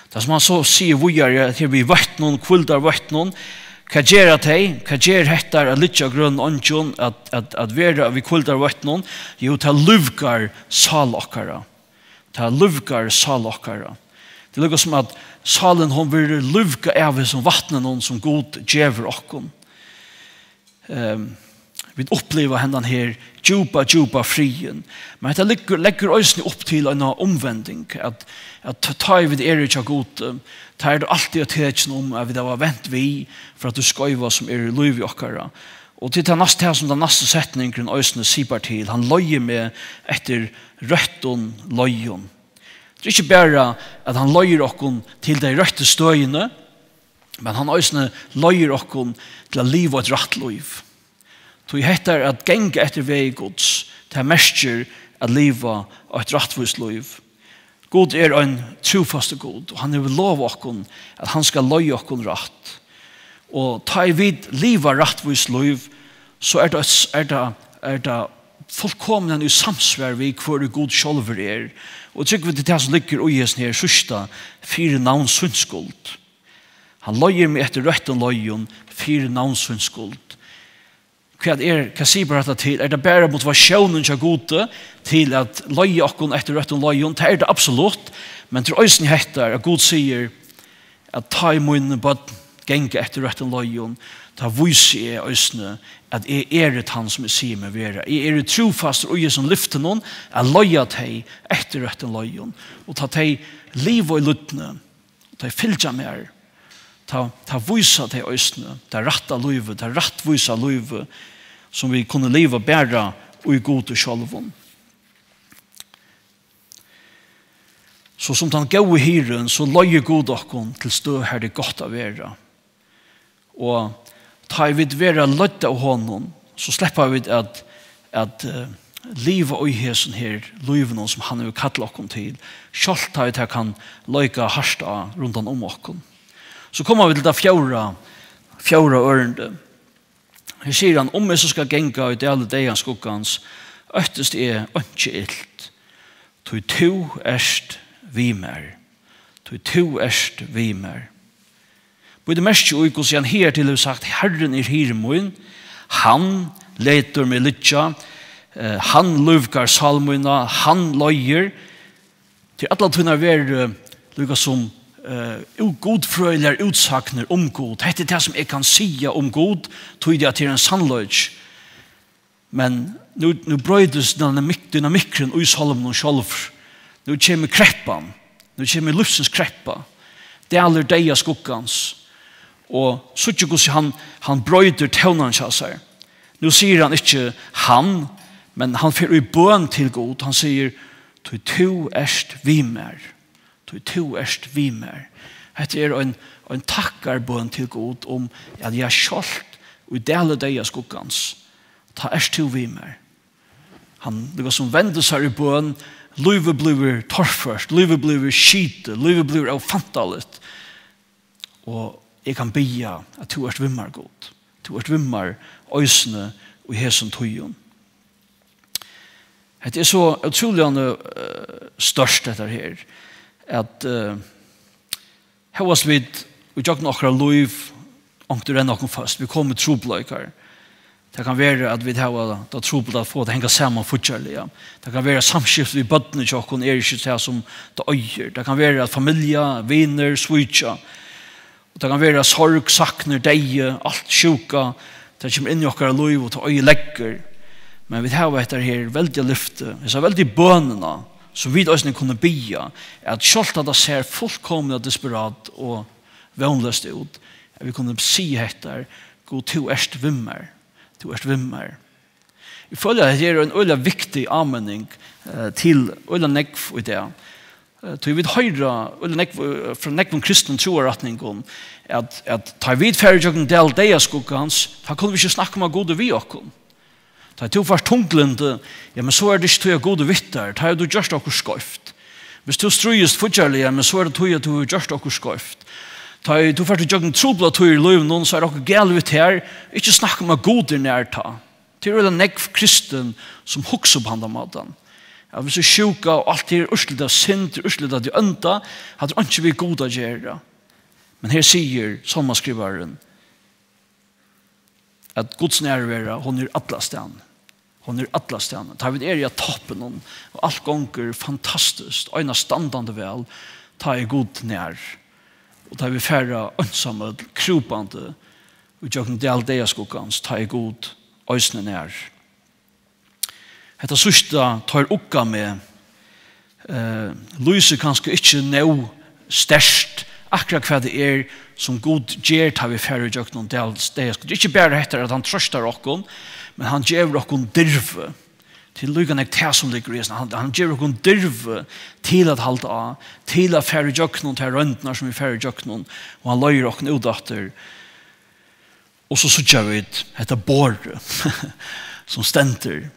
Tað sum hann so sigur víðari, at her við vøtnum, hvíldarvøtnum, hvat gera tey? Hvat ger hetta at liggja á grønum ongjum, at, at, at vera við hvíldarvøtnum? Jú, tað lívgar sál okkara. Tað lívgar sál okkara. Tað er líka sum at sálin, hon verður lívgað av hesum vatninum, sum Gud gevur okkum. Ehm, vit uppliva hendan her djúpa, djúpa friðin. Men hetta leggur, leggur eisini upp til eina umvending, at, at tá, tá vit eru hjá Gudi, tá er tað altíð eitt tekin um, at vit hava vent við fyri tí skeiva, sum er í lívi okkara. Og til tað næsta, tað sum tann næsti setningurin eisini sipar til, hann leiðir meg eftir røttum leiðum. Tað er ikki bara, at hann leiðir okkum til tey røttu støðini, men hann eisini leiðir okkum til at liva eitt rætt lív. Tí hetta er at ganga eftir vegi Guds, tað merkir at liva eitt rættvíst lív. Gud er ein trúfastur Gud, og hann hevur lovað okkum, at hann skal leiða okkum rætt. Og tá ið vit liva rættvíst lív, so er tað, er tað, er tað fullkomiliga í samsvar við, hvør Gud sjálvur er. Og trúgvi til tað sum liggur í hesum her síðsta, fyri navns síns skuld. Hann leiðir meg eftir røttum leiðum, fyri navns síns skuld. Hvat er, hvat sigur bara hetta til? Er tað bara motivatiónin hjá Gudi til at leiða okkum eftir røttum leiðum? Tað er tað absolutt, men tað er eisini hetta, at Gud sigur, at tá ið míni børn ganga eftir røttum leiðum, tá vísi eg eisini, at eg eri tann, sum eg sigi meg vera. Eg eri trúfastur í hesum lyftunum, at leiða tey eftir røttum leiðum. Og tá tey liva í lýdni, og tey fylgja mær, tá, tá vísa tey eisini tað rætta lívið, tað rættvísa lívið, sum vit kunnu liva bara í Gudi sjálvum. So sum tann góði hirðin, so leiðir Gud okkum til støð, har tað er gott at vera. Og tá ið vit verða leidd av honum, so sleppa vit at, at, eh, liva í hesum her lívinum, sum hann hevur kallað okkum til, sjálvt tá ið tað kann leika hart á rundan um okkum. So koma vit til tað fjórða, fjórða ørindi. Her sigur hann: "Um eg so skal ganga í dali deyðans skuggans, óttist eg einki ilt, tí tú ert við mær." Tí tú ert við mær. Bíðið merki í, hvussu hann higartil hevur sagt: "Harrin er hirði mín, hann letur meg liggja, eh, hann lívgar sál mína, hann leiðir." Til allar tíðir verður, eh, líka sum, eh, ú-, gudfrøðiligar útsagnir um Gud. Hetta er tað, sum eg kann siga um Gud, tí at tað er ein sannleiki. Men nú, nú broytist dynamik-, dynamikkurin í sálminum sjálvum. Nú kemur kreppan. Nú kemur lívsins kreppa. Dalur deyðaskuggans. Og síggja, hvussu hann, hann broytir tónan hjá sær. Nú sigur hann ikki "hann", men hann fer í bøn til Gud. Hann sigur: "Tí tú ert við mær." Tí tú ert við mær. Hetta er ein, ein takkarbøn til Gud um, at ja, sjálvt í dali deyðaskuggans, tá ert tú við mær. Hann líka sum vendir sær í bøn, lívið blívur torført, lívið blívur skitið, lívið blívur ófantaligt. Og eg kann biðja at tú ert við mær, Gud. Tú ert við mær eisini í hesum tíðum. Hetta er so ótrúliga, eh, stórt, hetta her, at, eh, hóast vit í gjøgnum okkara lív onkuntíð renna okkum føst, vit koma í trupulleikar. Tað kann vera, at vit hava tað trupult at fáa tað at hanga saman fíggjarliga. Tað kann vera, at samskifti við børnini hjá okkum er ikki tað, sum tað eigur. Tað kann vera, at familja, vinir svíkja. Og tað kann vera sorg, saknir, deyði, alt sjúka, tað kemur inn í okkara lív og tað oyðileggur. Men vit hava hetta her veldiga lyfti, hesa veldigu bønina, sum vit eisini kunnu biðja, at sjálvt at tað sær fullkomiliga desperat og vónleyst út, at vit kunnu siga hetta: "Gud, tú ert við mær, tú ert við mær." Eg føli, at hetta er ein øgiliga viktig áminning, eh, til øgiliga nógv í dag. Eh, tí vit hoyra øgiliga nógv, eh, frá nógvum kristnum trúarrætningum, at, at tá vit fara ígjøgnum dal deyðaskuggans, tá kunnu vit ikki snakka um, at Gud er við okkum. Tá tú fært tunglyndi, ja, men so er tað ikki tí, at Gud er við tær. Tá hevur tú gjørt okkurt skeivt. Viss tú stríðist fíggjarliga, men so er tað tí, at tú hevur gjørt okkurt skeivt. Tá ið tú fært ígjøgnum truplar tíðir í lívinum, so er okkurt galið við tær. Ikki snakka um, at Gud er nær tá. Tað er øgiliga nógv kristin, sum hugsa upp handan mátan. At viss er sjúka og alt er úrslit av synd, er úrslit av tí ónda, hatta er einki við Gud at gera. Men her sigur sálmaskrivarin, at Guds nærvera, hon er allastaðni. Hon er allastaðni. Tá vit eru á toppinum, og alt gongur fantastiskt, einastandandi væl, tá er Gud nær. Og tá vit fara einsamøll, krúpandi, ígjøgnum dal deyðaskuggans, tá er Gud eisini nær. Hetta síðsta, "teir ugga meg", eh, lýsir kanska ikki nóg sterkt akkurát hvat tað er, sum Gud ger, tá vit fara ígjøgnum dal deyðaskuggans. Tað er ikki bara hetta, at hann troystar okkum, men hann gevur okkum dirvi. Tað er líka nógv tað, sum liggur í hesum. Hann, hann gevur okkum dirvi til at halda á, til at fara ígjøgnum tær royndirnar, sum vit fara ígjøgnum, og hann leiðir okkum út aftur. Og so síggja vit hetta borðið, sum stendur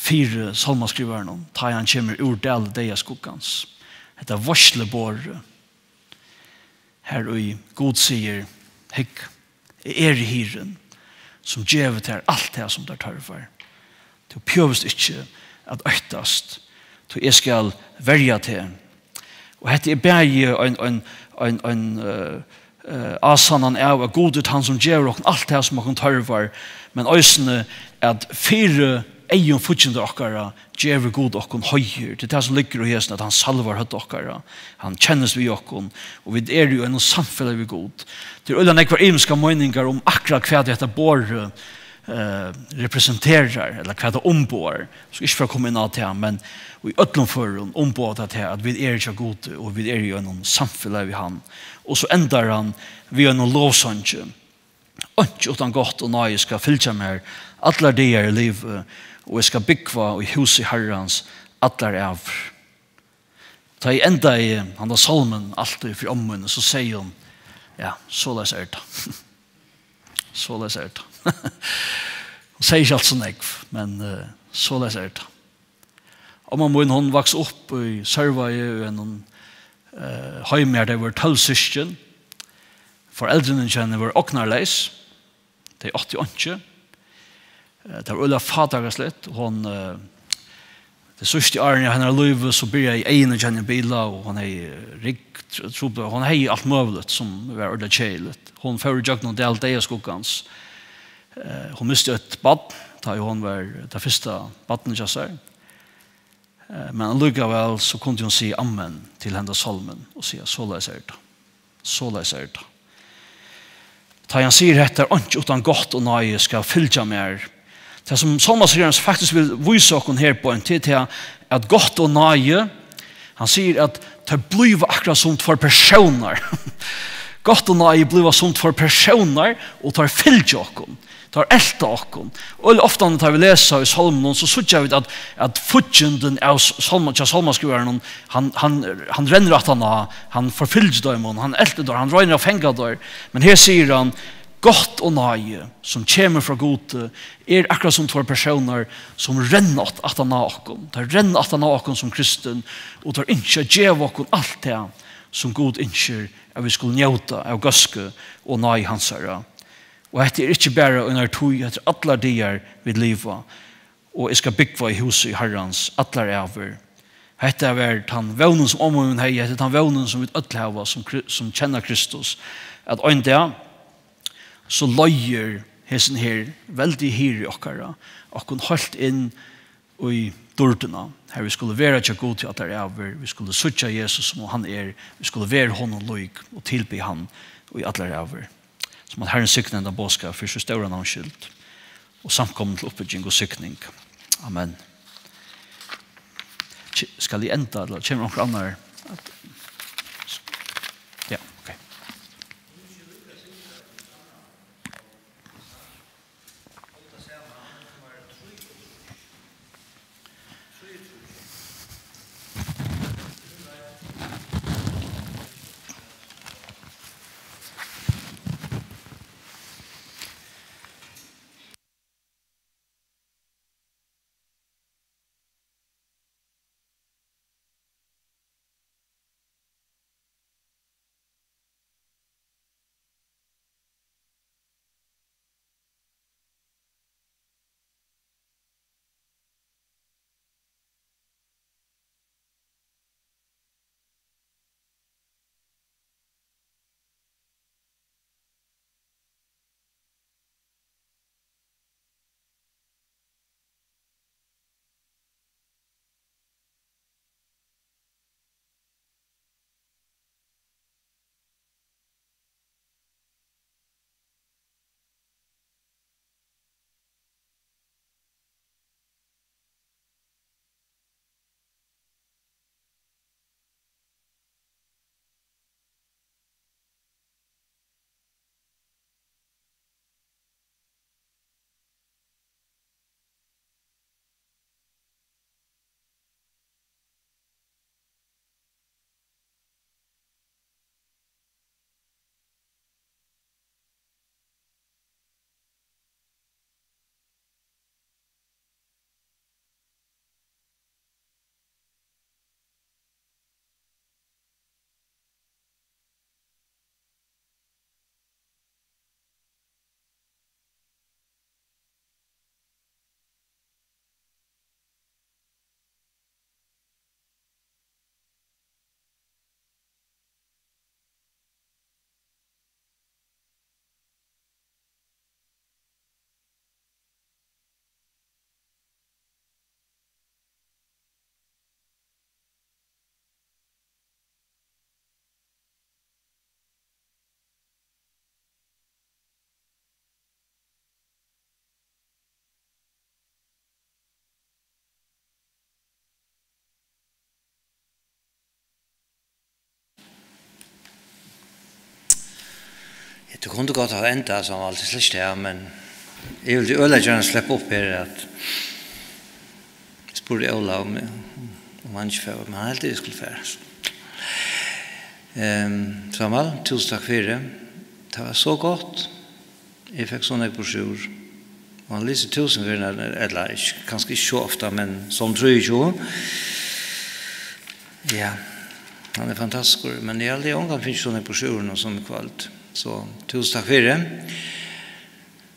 fyri sálmaskrivaranum, tá hann kemur úr dali deyðaskuggans. Hetta veitsluborðið, har ið Gud sigur: "Hygg, eg eri hirðin, sum gevur tær alt tað, sum tær tørvar. Tú behøvist ikki at óttast, tí eg skal verja teg." Og hetta er bæði ein, ein, ein, ein, eh, eh, ásannan av, at Gud er tann, sum gevur okkum alt tað, sum okkum tørvar, men eisini at fyri eygum fíggindar okkara gevur Gud okkum heiður. Tað er tað, sum liggur í hesum, at hann salvar høvd okkara. Hann kennist við okkum, og vit eru í einum samfelagi við Gud. Tað eru øgiliga nógvar ymiskar meiningar um akkurát hvat hetta borðið, eh, representerar, ella hvat tað umboðar. Eg skal ikki fara at koma inn á tað, men í øllum førum umboðar tað tað, at vit eru hjá Gudi, og vit eru í einum samfelagi við hann. Og so endar hann við einum lovsangi. Einki uttan gott og náði skal fylgja mær allar dagar eg livi, og eg skal búgva í húsi Harrans allar ævir. Tá eg endaði handa sálmin altíð fyri ommu míni, so segði hon: "Ja, soleiðis er tað." Soleiðis er tað. Hon segði ikki alt so nógv, men, eh, soleiðis er tað. Omma mín, hon vaks upp í Sørvági, í einum, eh, heimi, har tey vóru tólv systkin. Foreldrini hjá henni vóru ognarleys. Tey áttu einki. Eh, tað var øgiliga fátækasligt. Hon, eh, tey síðstu árini av hennara lívi, so byrjaðu eyguni hjá henni at bila, og hon hevði, eh, ryggtrupul-, hon hevði alt møguligt, sum var øgiliga keðiligt. Hon fór ígjøgnum dal deyðaskuggans. Eh, hon misti eitt barn, tá ið hon var tað fyrsta barnið hjá sær. Eh, men allíkavæl so kundi hon siga amen til henda sálmin og siga: "Soleiðis er tað. Soleiðis er tað." Tá hann sigur hetta: "Einki uttan gott og náði skal fylgja mær." Tað, sum sálmaskrivarin faktiskt vil vísa okkum her beint, tað er tað, at gott og náði, hann sigur, at teir blíva akkurát sum tveir persónar. Gott og náði blíva sum tveir persónar, og teir fylgja okkum. Teir elta okkum. Og ofta, tá vit lesa í sálmunum, so síggja vit, at, at fíggindin av s-, sálma-, hjá sálmaskrivaranum, hann, hann, hann rennur aftan á, hann forfylgir teimum, hann eltir teir, hann roynir at fanga teir. Men her sigur hann: "Gott og náði, sum kemur frá Gudi, er akkurát sum tveir persónar, sum renna aft-, aftan á okkum." Teir renna aftan á okkum sum kristin, og teir ynskja at geva okkum alt tað, sum Gud ynskir, at vit skulu njóta av góðsku og náði hansara. Og hetta er ikki bara í einari tíð, hetta er allar dagar vit liva. "Og eg skal búgva í húsi Harrans allar ævir." Hetta var tann vónin, sum omma mín hevði, hetta er tann vónin, sum vit øll hava, sum Kri-, sum kenna Kristus, at ein dag, so leiðir hesin her veldigi hirði okkara okkum heilt inn í dýrdina, har vit skulu vera hjá Gudi allar ævir, vit skulu síggja Jesus, sum hann er, vit skulu vera honum lík og tilbiðja hann í allar ævir. Sum at Harrin signi henda boðskap fyri so stóra navns skyld, og samkomuna til uppbygging og signing. Amen. Ki-, skal eg enda, ella kemur onkur annar? Ja, ok. Tú kundi gott hava endað, Sámal, til slíkt, ja, men eg vildi øgiliga gjarna sleppa upp her, at eg spurdi Óla um, um hann ikki fór, men hann helt, eg skuldi fara. Ehm, Sámal, túsund takk fyri. Tað var so gott. Eg fekk so nógv brosjúr. Og hann lýsir túsund ferðir, ella ikki, kanska ikki so ofta, men sum trýogtjúgu. Ja, hann er fantastiskur, men eg haldi, eg ongantíð fingið so nógv brosjúrur sum í kvøld. So, túsund takk fyri.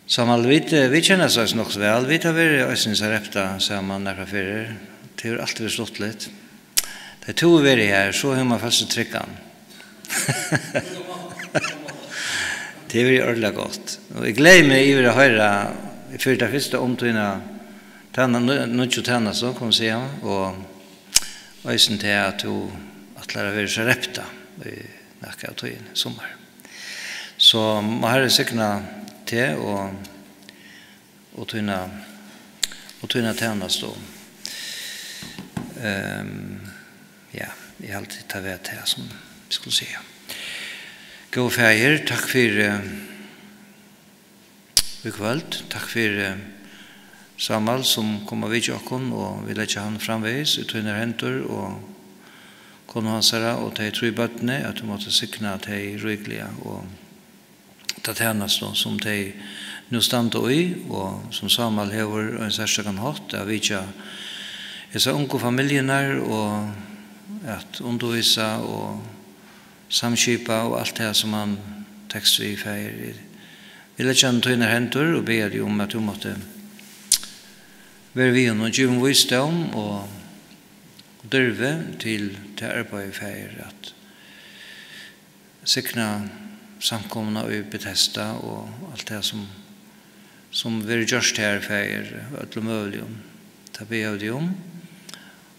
Sámal, vit, eh, vit kenna oss eisini nokk so væl. Vit hava verið eisini í Sarepta saman nakrar ferðir. Tað hevur altíð verið stuttligt. Tá tú hevur verið her, so hevur mann følt seg tryggan. Tað hevur verið ordiliga gott. Og eg gleði meg yvir at hoyra, fyri tað fyrsta, um tína tæna-, nú-, nýggju tænastu, kann man siga, og eisini tað, at tú ætlar at vera í Sarepta í nakað av tíðini, summar. So má Harrin signa teg og og tína, og tína tænastu. Ehm, ja, eg haldi, tað var tað, sum eg skuldi siga. Góði Faðir, takk fyri, eh, í kvøld. Takk fyri, eh, Sámal, sum kom at vitja okkum, og vit leggja hann framvegis í tínar hendur, og konu hansara og tey trý børnini, at tú mátti signa tey ríkliga, og ta tænastu, sum tey nú standa í, og sum Sámal hevur á ein serstakan hátt at vitja hesar ungu familjurnar og at undirvísa og samskipa og alt tað, sum hann tekst við, Faðir. Vit leggja hann í tínar hendur og biðja teg um, at tú mátti vera við honum og givið honum vísdóm og, og dirvi til tað arbeiðið, Faðir, at signa samkomuna í Betesda og alt tað, sum, sum verður gjørt har, Faðir, øllum møguligum. Tað biðja vit um.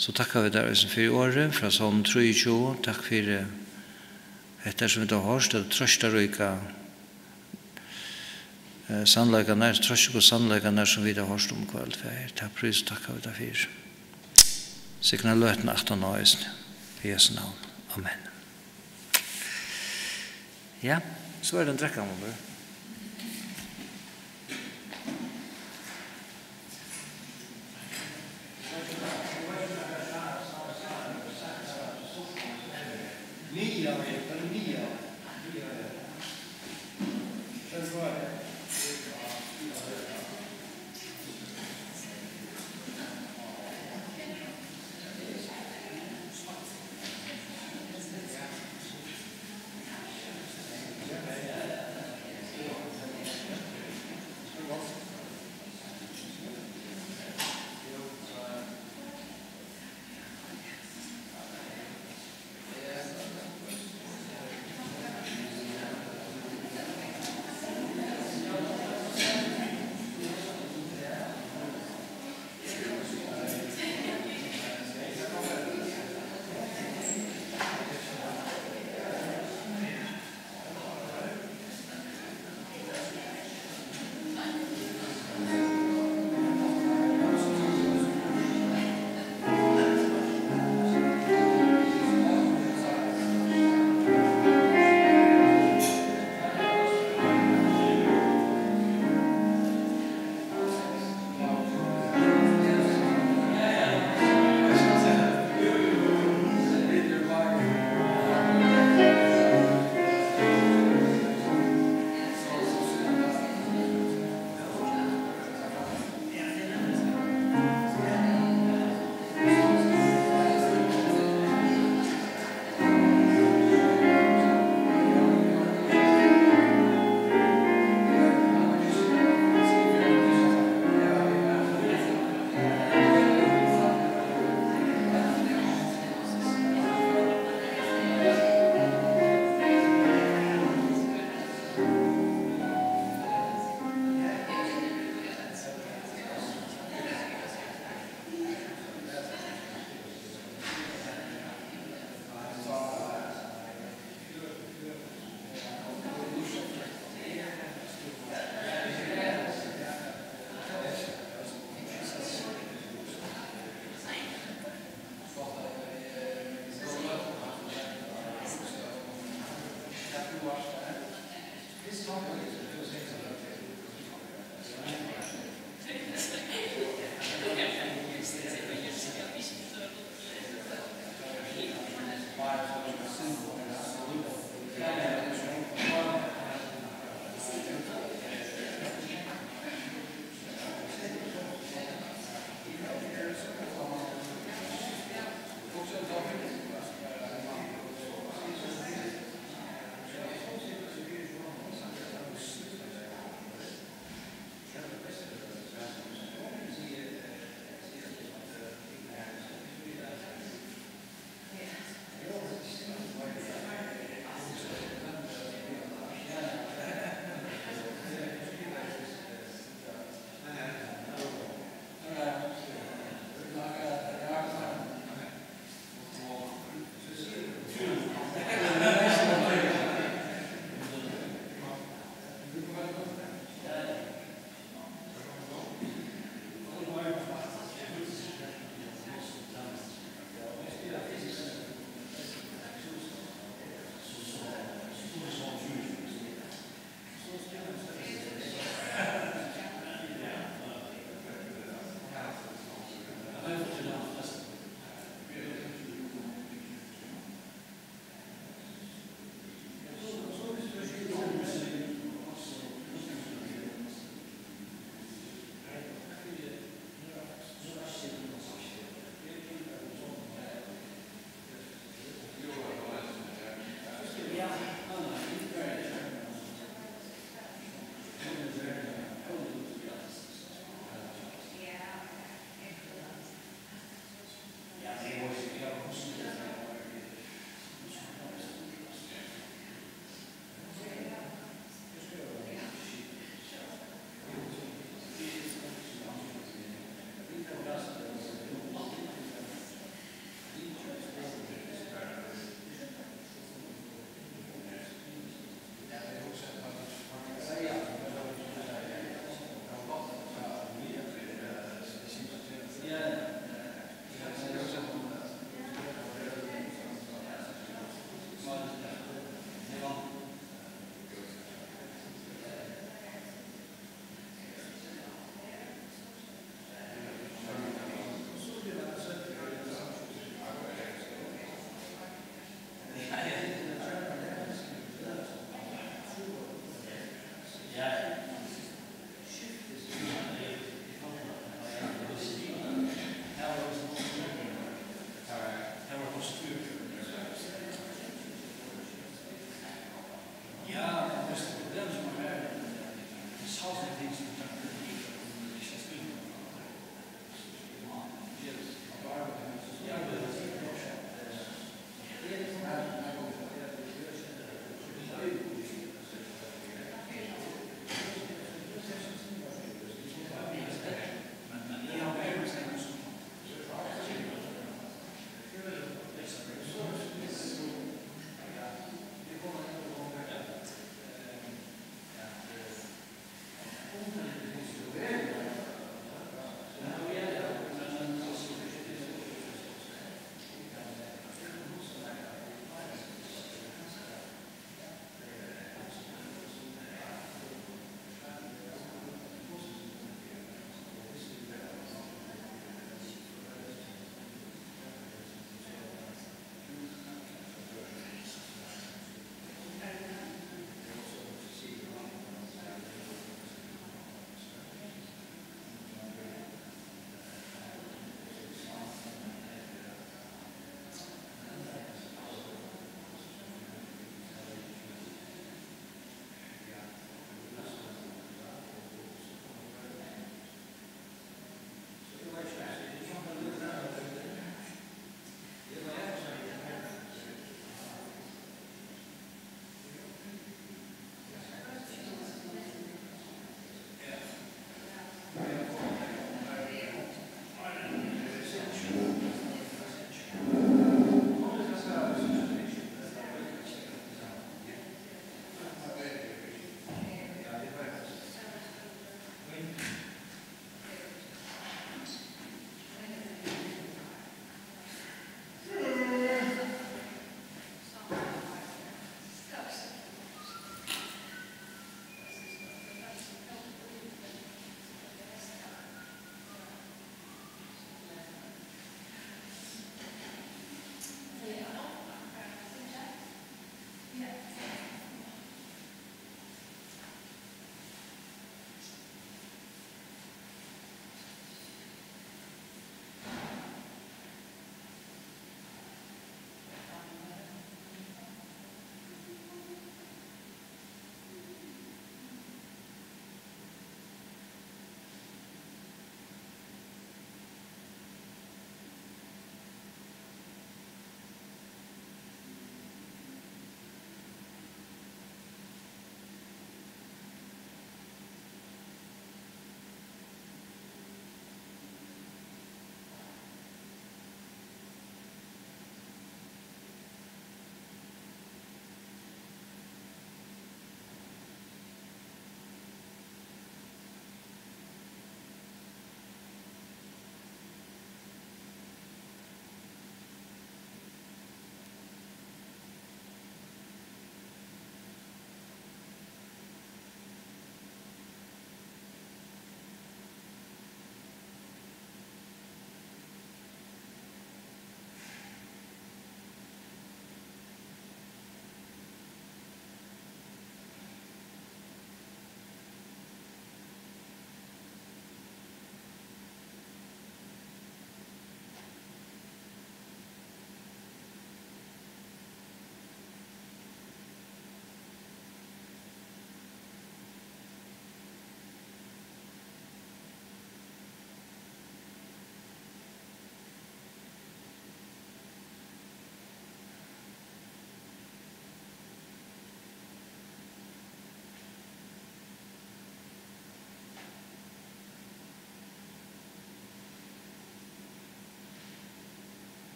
So takka vit tær eisini fyri orðið frá Sálmi trýogtjúgu. Takk fyri hetta, sum vit hava hoyrt, tað trøstaríka, eh, sannleikarnar, trøsku sannleikarnar, sum vit hava hoyrt um kvøld, Faðir. Tað prís og takka vit tær fyri. Signa løtuna aftaná eisini. Í Jesu navn. Amen. Ja, so er tað ein drekkamunur.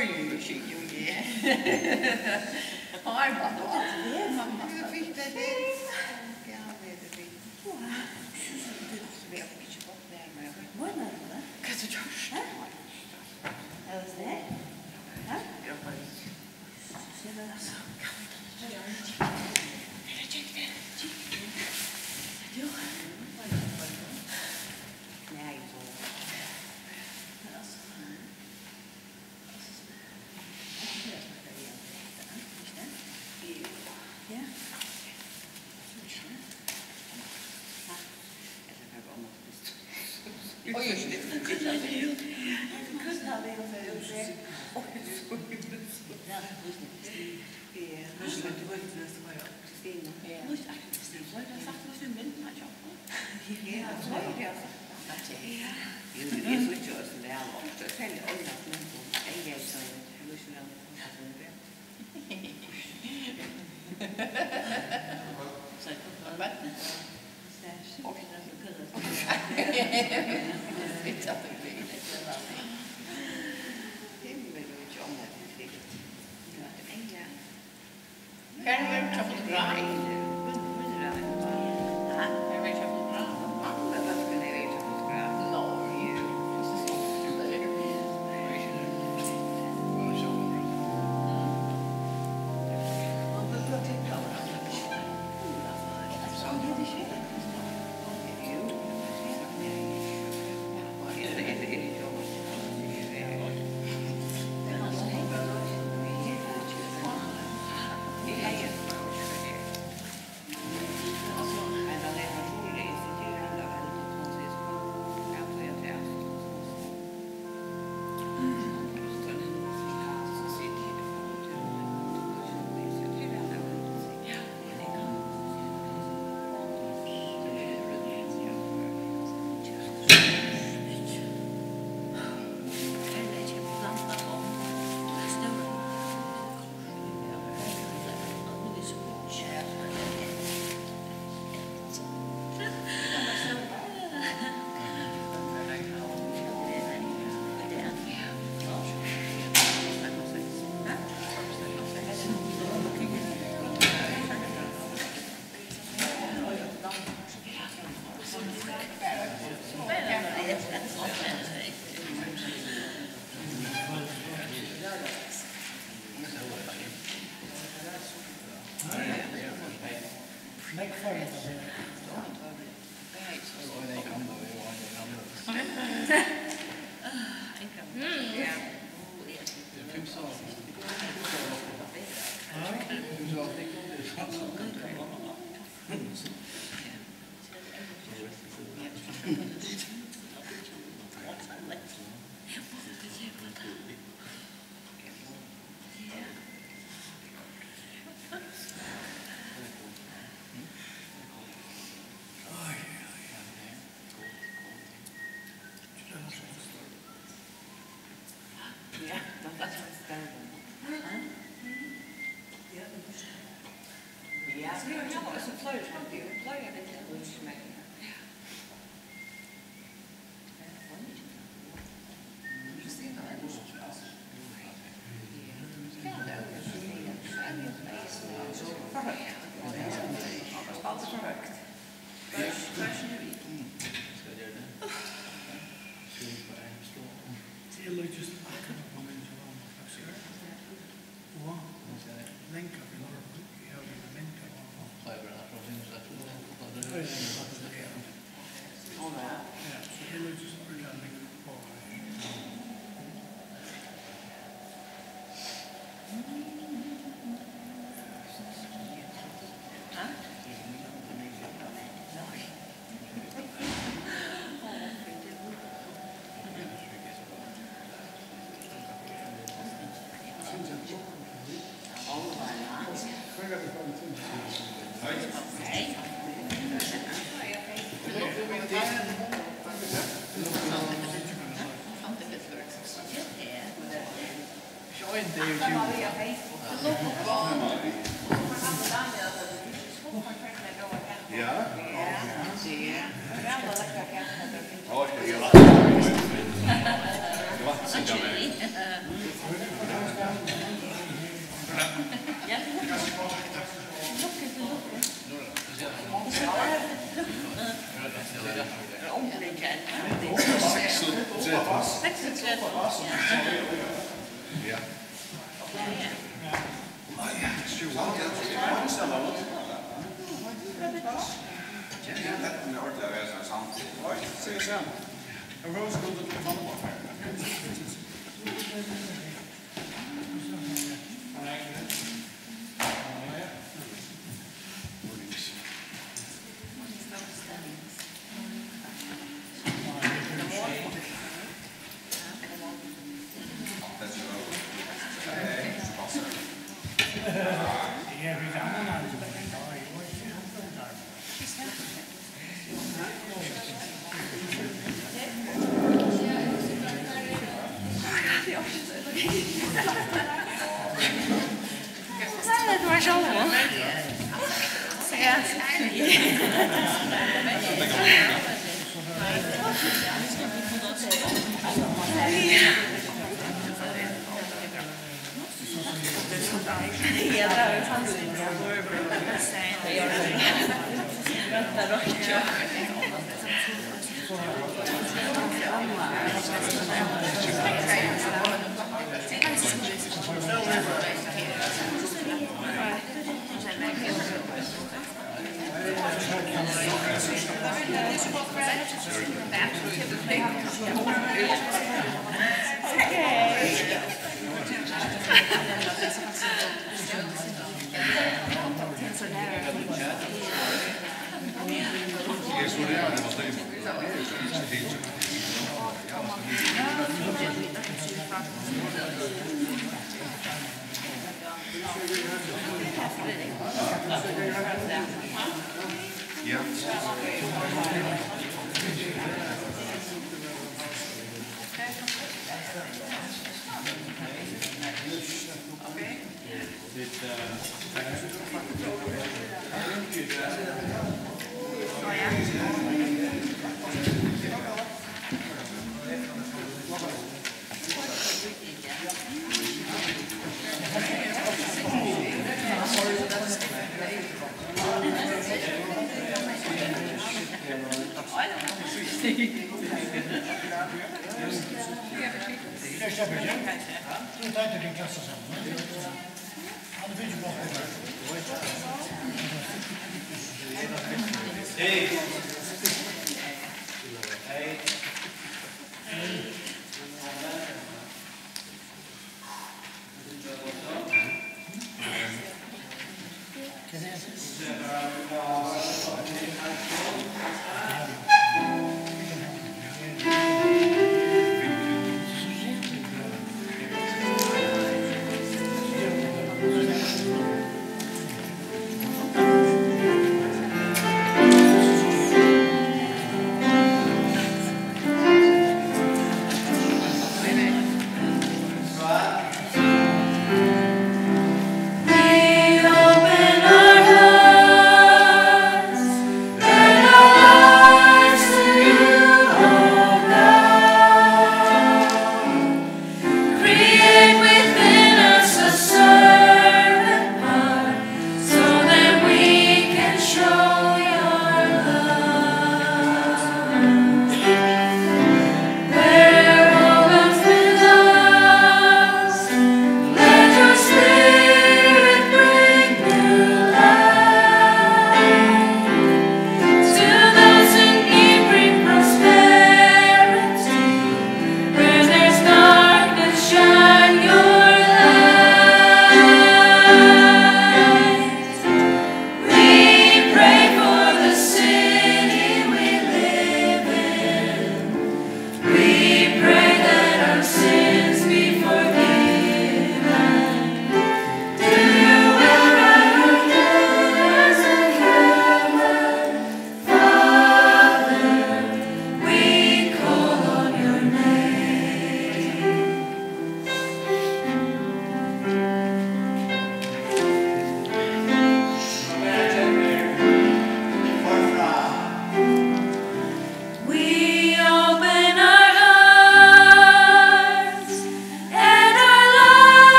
Oj, oj, oj, oj, oj. Har var det. Mamma. Hvat er gjørt? Hæ? Er det det? Hæ? Oj, oj, oj. Hvar er fotograf? Hvar er fotograf? Nå, jú. Yeah. Oh, yeah, that's true. Well, yeah, that's true. I understand that one. Yeah, that one, or the rest or something. Oh, yeah, say so. A rose goes up to the bottom.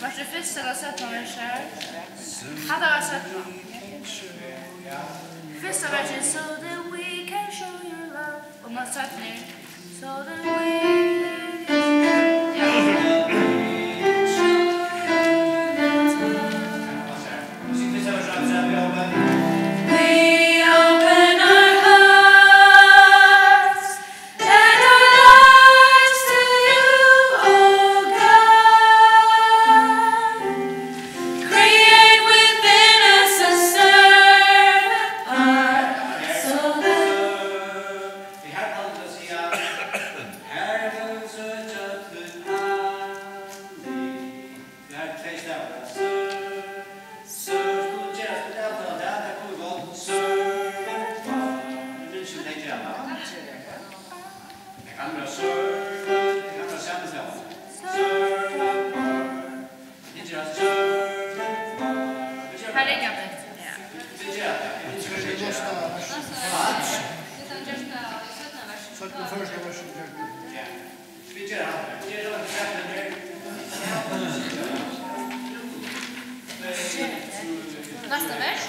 Var tað fyrsta ella seinna vers her? Hatta var seinna. Fyrsta vers er "So that we can show your love", og nú seinni er "So that we can show your love." We open our hearts and our lives to you, O God. Create within us a servant heart, so that Har er tvey stavir. Sør, sør, skulu gera eitt avtal, tað, tað kundi gott. Sør, vent, vent, vent. Eg minnist ikki, tey gera tað. Tað kann vera sør, tað kann vera sami stavur. Sør, vent, vent, vent. Vit gera sør, vent, vent, vent. Vit gera tað. Har er tað. Vit gera tað. Vit gera tað. Seinna føroyska versin. Ja. Næsta vers.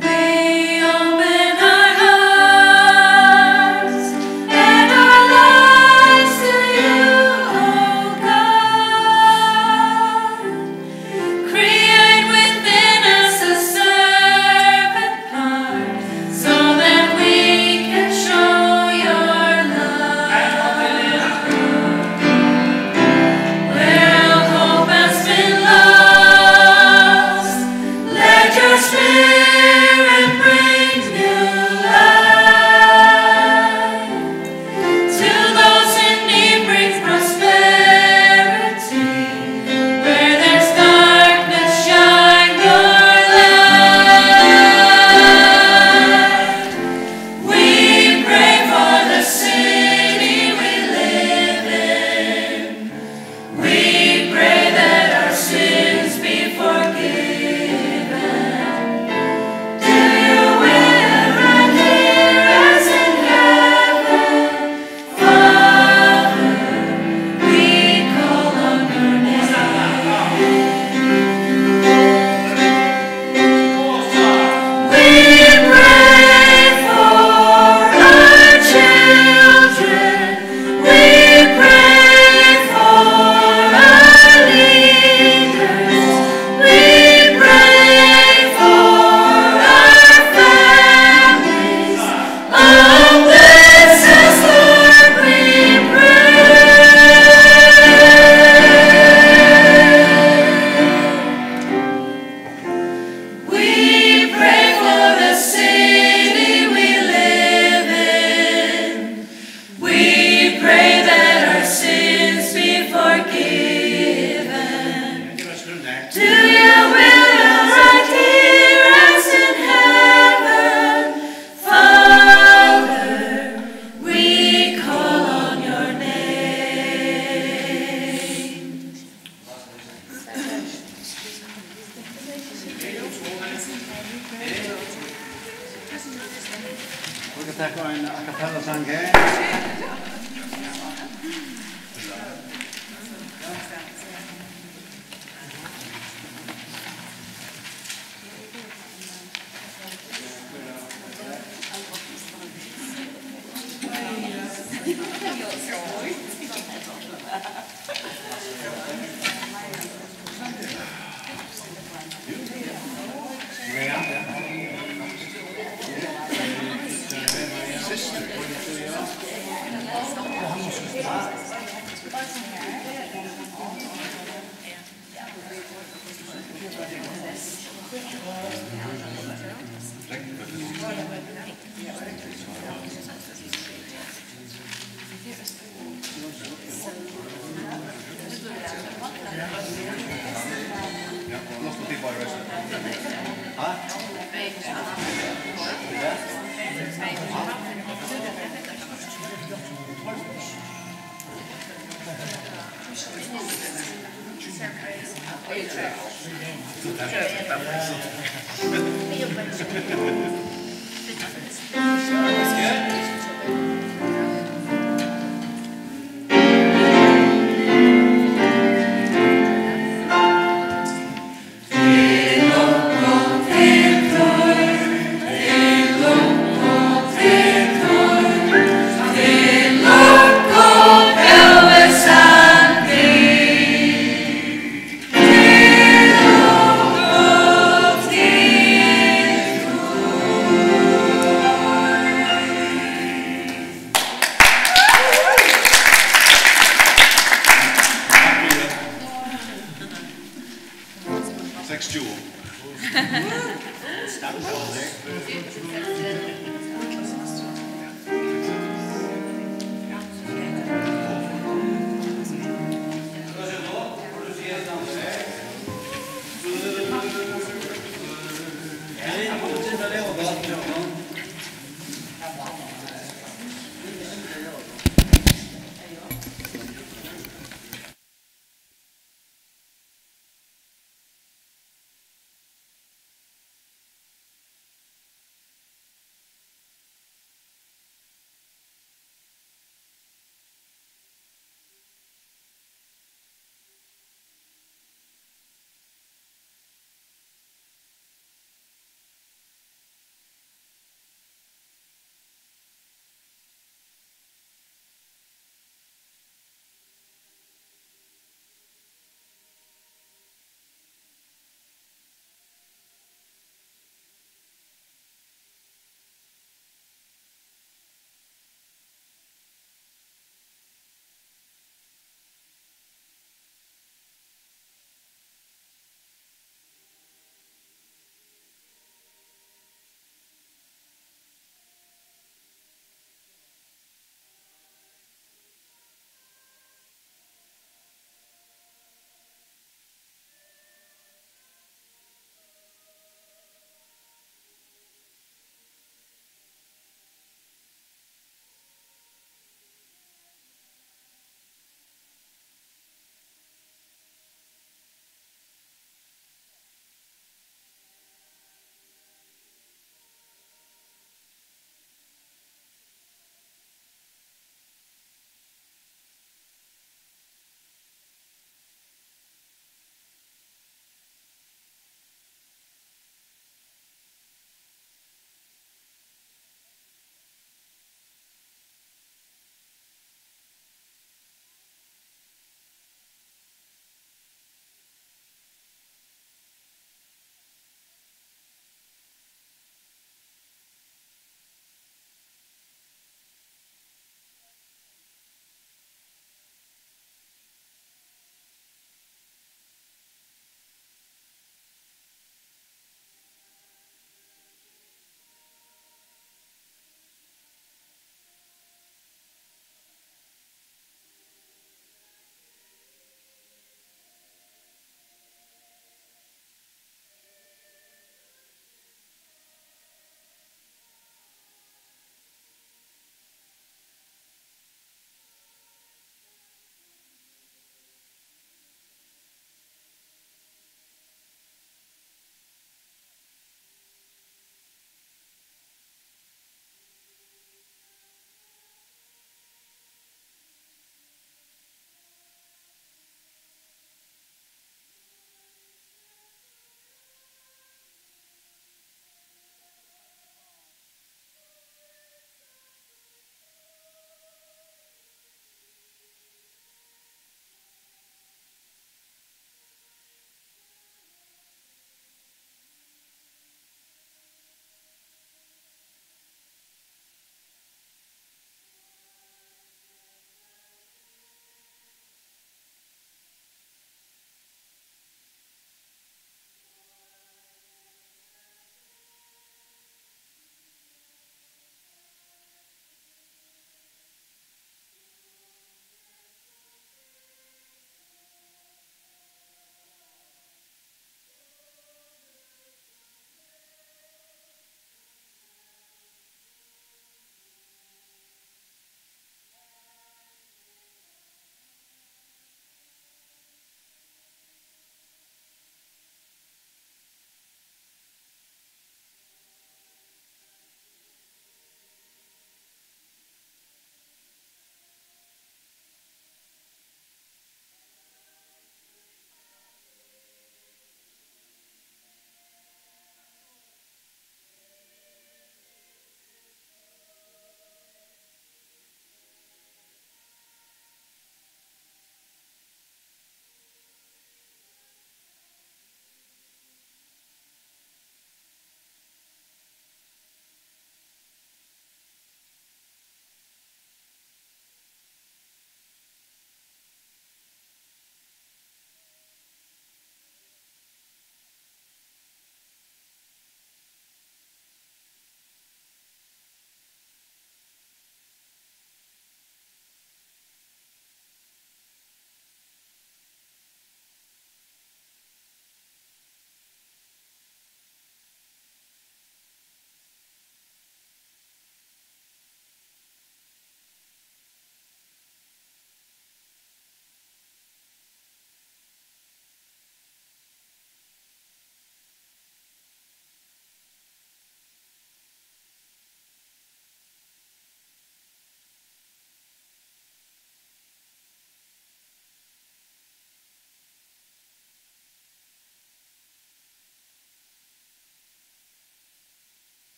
We open our hearts and our lives to you, O God. Create within us a servant heart, so that we can show your love. Where all hope has been lost, let your spirit bring new life. To those in need, bring prosperity. Where there's darkness, shine your light. We pray for the city we live in. We pray that our sins be forgiven. Do your will right here as in heaven. Father, we call on your name. We pray for our children. We pray for our leaders. We pray for our families. Oh, bless us, Lord, we pray. We pray for the city we live in. We pray that our sins be forgiven. Do your will right here as in heaven. Father, we call on your name. Vit taka ein a cappella sang her.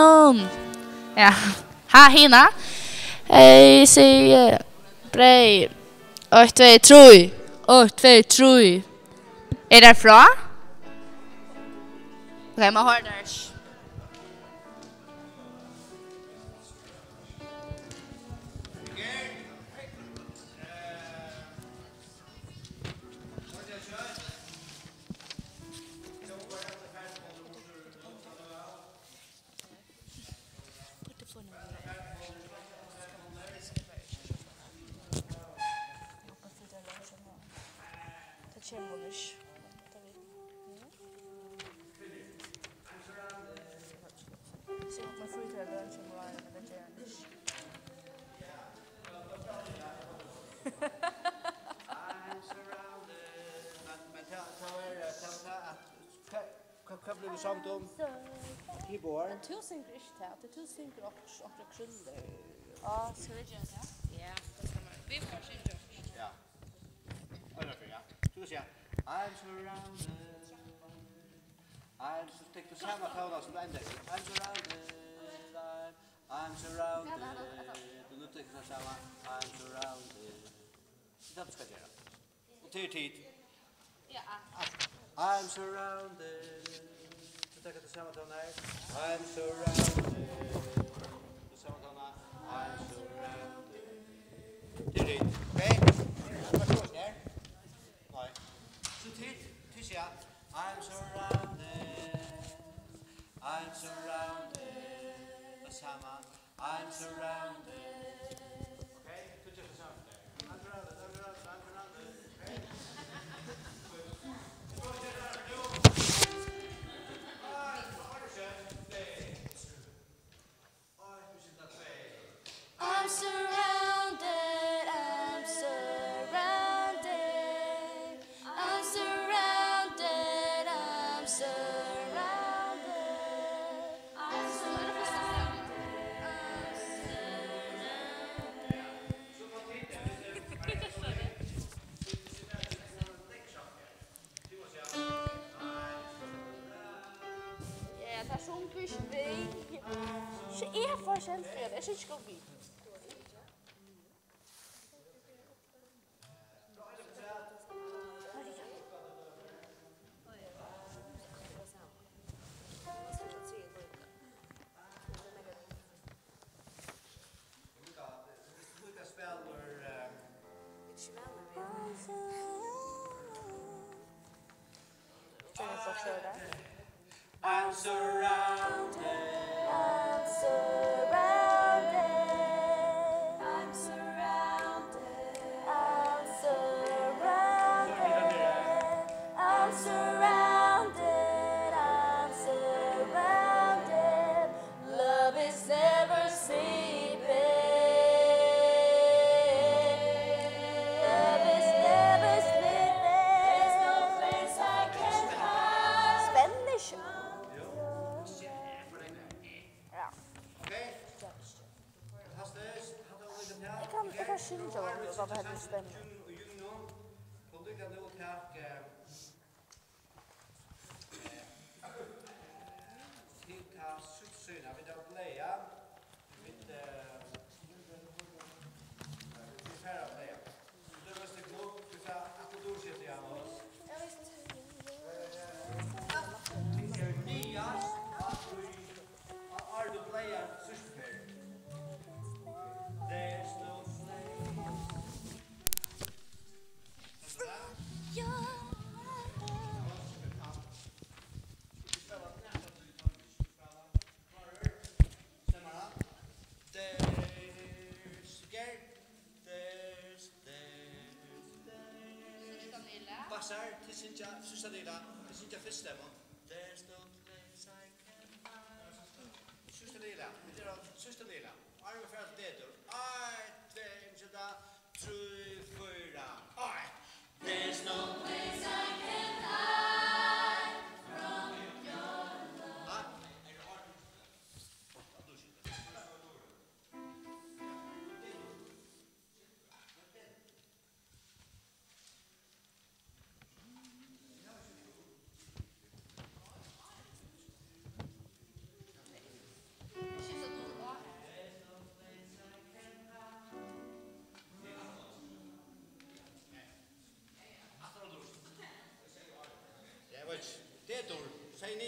Um. Ja. Ha, hina. Eg sigi breyð. Eitt, tvey, trý. Eitt, tvey, trý. Er tað frá? Ok, man hoyrir tað ikki. Tað kemur hon ikki. Tað veit hon. So, man frítíðarløn kemur á, men tað ger hon ikki. Men, men tað, tað var, tað var tað at, hvat, hvat, hvat blivu vit samd um? Keyboard. Tú syngur ikki tað, tú syngur okkurt, okkurt krúlur. Á, skal vit gera tað? Ja, tað skal man. Vit fara at syngja okkurt. Ja. Eina ferð, ja. Tú skal siga, I'm surrounded. I'm, so tekur tú sama tóna sum tú endar við. I'm surrounded, I'm, I'm surrounded. Tú nú tekur tú sama, I'm surrounded. Tað er tað tú skal gera. Og tað er tit. Ja. I'm surrounded. So tekur tú sama tóna her. I'm surrounded. Tú sama tóna. I'm surrounded. Tað er tit. Ok? Hvat er tað her? Nei. So tit, tit siga, I'm surrounded, I'm surrounded. Tað sama. I'm surrounded. Ok, tú ger tað sama. I'm surrounded, I'm surrounded, I'm surrounded. Ok? I'm surrounded, I'm surrounded, I'm surrounded, I'm surrounded, I'm surrounded, I'm surrounded. Ja, tað sungu ikki vit. So eg fái sent fyri, eg syngi ikki við. I'm surrounded, I'm surrounded, I'm surrounded, I'm surrounded, I'm surrounded, I'm surrounded. Love is never sleeping. Love is never sleeping. There's no place I can hide. Spennende. Ja. Eg kann, eg kann syngja tað, og tað er spennende. Til ta síðuna, vit hava blaðað, vit, eh, vit fara at blaða. So, tú veitst, tú fara at, tú situr, Janus. Tit eru niðast, at tú, at, at tú blaðar síðstu ferð. There's no place. Bassar, tit syngja, síðsta lið, tit syngja fyrst stemmu. There's no place I can hide. Síðsta lið, vit eru á síðsta lið. Áðrenn vit fara til Petur. Eitt, tvey, umskylda. Trý, fýra, eitt. There's no place I can hide from your love.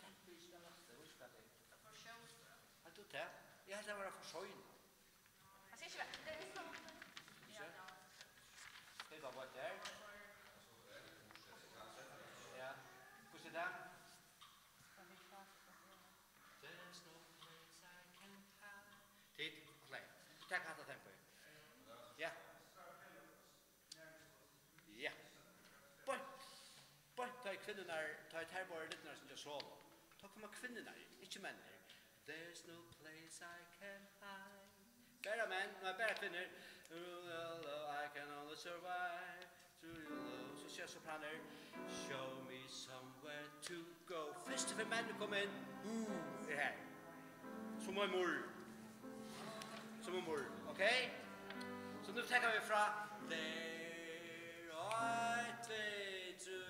Hvat er tað? Hvat er tað? Eg helt tað var for seint. Hann skal ikki vera, tað er ikki nóg. Ikki? Tey ganga beint har. Ja. Hvussu er tað? There's no place I can hide. Tit, Kvinnurnar, tá ið tær vóru lidnar at syngja solo, tá koma kvinnurnar inn, ikki menninir. There's no place I can hide. Bara menn, nei, bara kvinnur. I can only survive through your love. So sigur sopranur: Show me somewhere to go. Fyrst fyri menn koma inn. Uh, er her. Sum ein murr. Sum ein murr, ok? So nú taka vit frá. There, eitt, tvey, trý,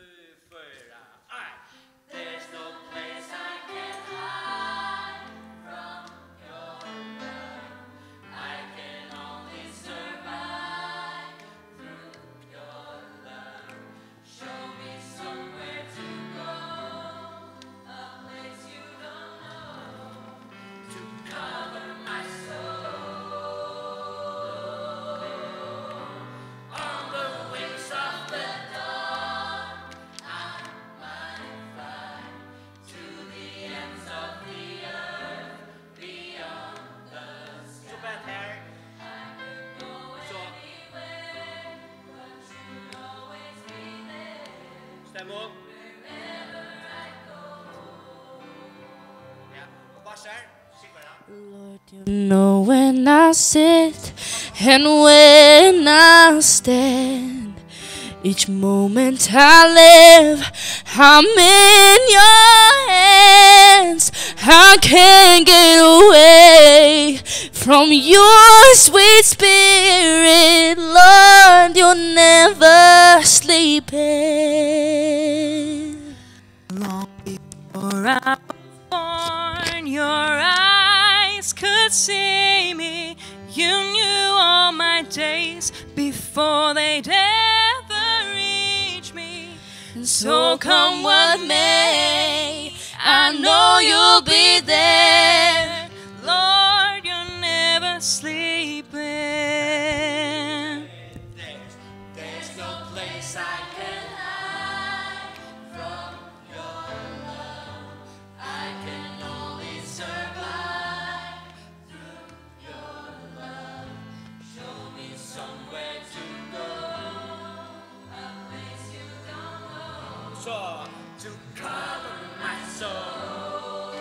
fýra, eitt. There's no place I can hide from your love. I can only survive through your love. Show me somewhere to go, a place you don't know, to cover my soul. On the wings of the dawn, I might fly to the ends of the earth, beyond the sky. So bad here. So. Stem upp. Ja, og bass her. Syng bara. Lord, you know when I sit and when I stand. Each moment I live, I'm in your hands. I can't get away from your sweet spirit, Lord, you're never sleeping. Long before I was born, your eyes could see me. You knew all my days before they'd ever reach me. And so come what may, I know you'll be there. Lord, you're never sleeping. There's, there's no place I can hide from your love. I can only survive through your love. Show me somewhere to go, a place you don't know. So, to cover my soul.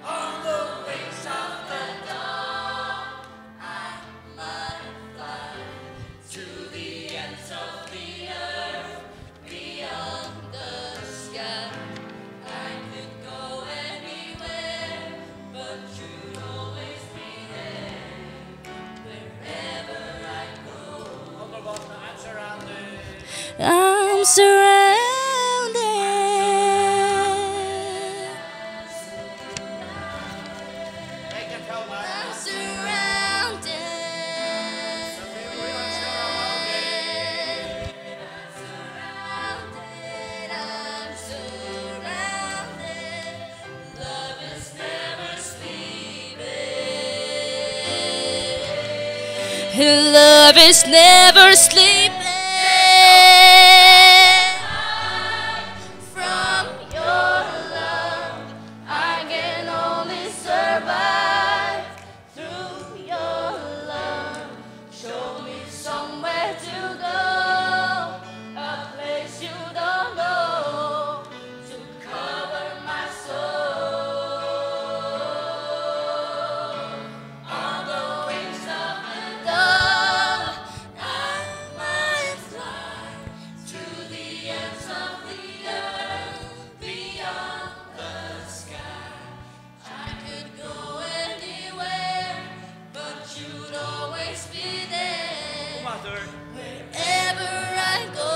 On the wings of the dawn, I might fly to the ends of the earth, beyond the sky. I could go anywhere, but you'd always be there. Wherever I go. I'm surrounded. I'm surrounded. Surrounded, I'm surrounded. Love is never sleeping. Love is never sleeping. From your love, I can only survive. Through your love, show me somewhere to go, a place you don't know, to cover my soul. On the wings of the dawn, I might fly to the ends of the earth, beyond the sky. I could go anywhere, but you'd always be there. Wherever I go,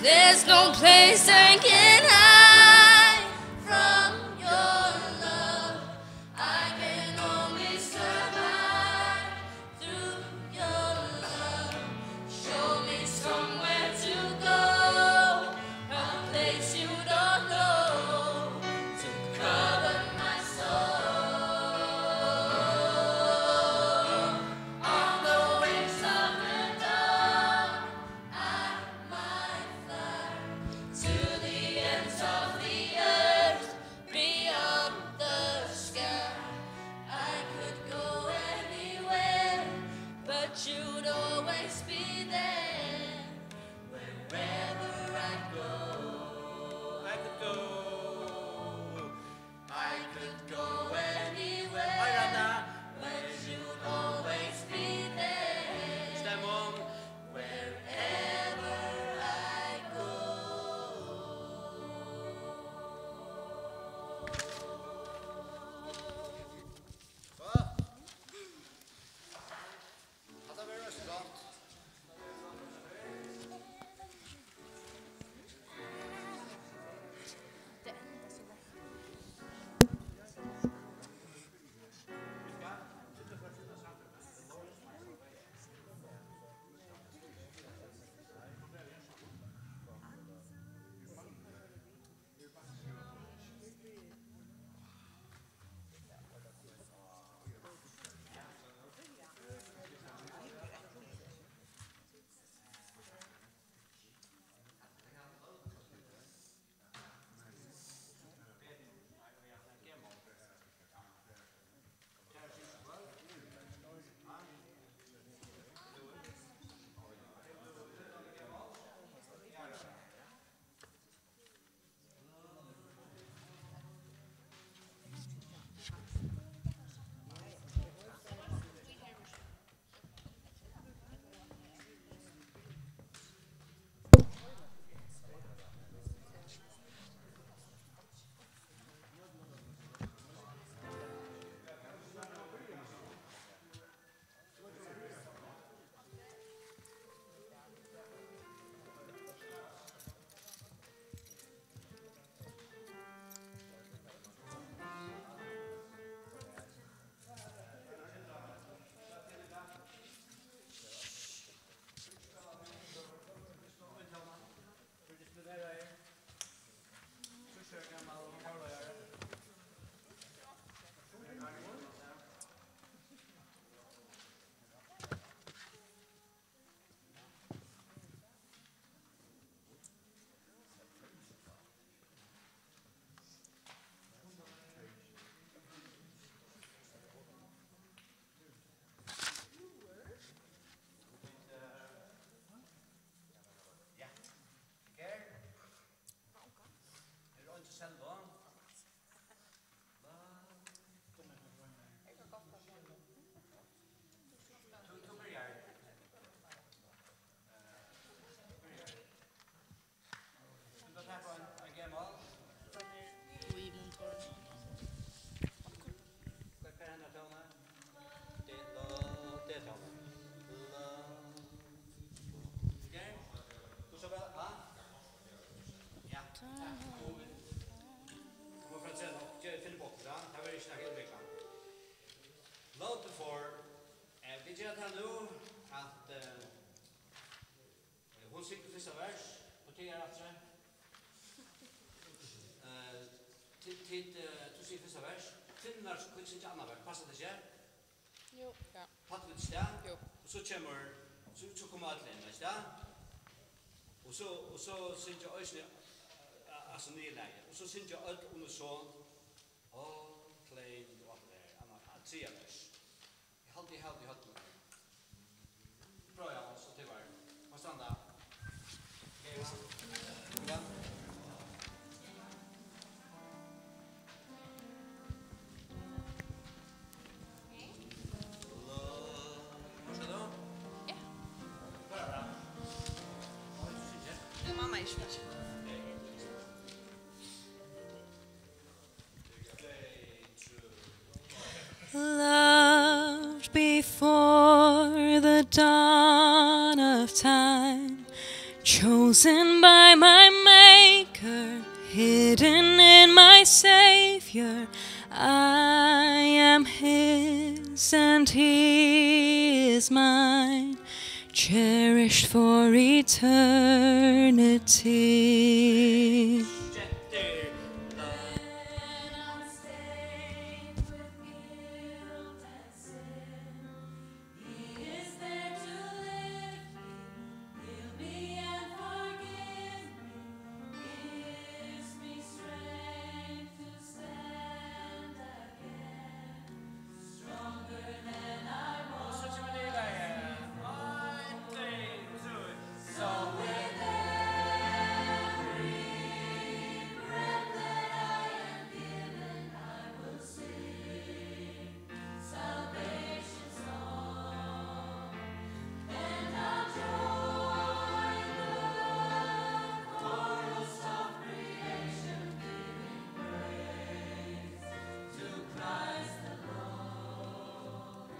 there's no place I can hide from your love. I can only survive through your love. Show me somewhere to go, a place you don't know, to cover my soul. On the wings of the dawn, I might fly to the ends Nú at, eh, hon syngur fyrsta vers, og tey eru aftur. Eh, tit, tit, eh, tú sigur fyrsta vers. Kvinnurnar skulu syngja annað vers. Passar tað ikki? Jú. Ja. Falla vit í stað? Jú. Og so kemur, so, so koma øll inn, veitst tú? Og so, og so syngja eisini, eh, altso, niðurlagið. Og so syngja øll unison, all claimed og alt tað har. Annað, triðja vers. Eg haldi, eg havi tað í høvdinum. Bra, ja, so tað var. Má standa. Kom igjen. Hvar skal tú? Ja. Bara, bara. Ó, eg syns ikki. Tú, mamma, ikki, vær so god. Loved before the dawn of time, chosen by my Maker, hidden in my Savior. I am His and He is mine, cherished for eternity. He is there to lift me, heal me and forgive me, gives me strength to stand again. Stronger than I was before. So with every breath that I am given, I will sing salvation song. And I'll join the chorus of creation, giving praise to Christ the Lord.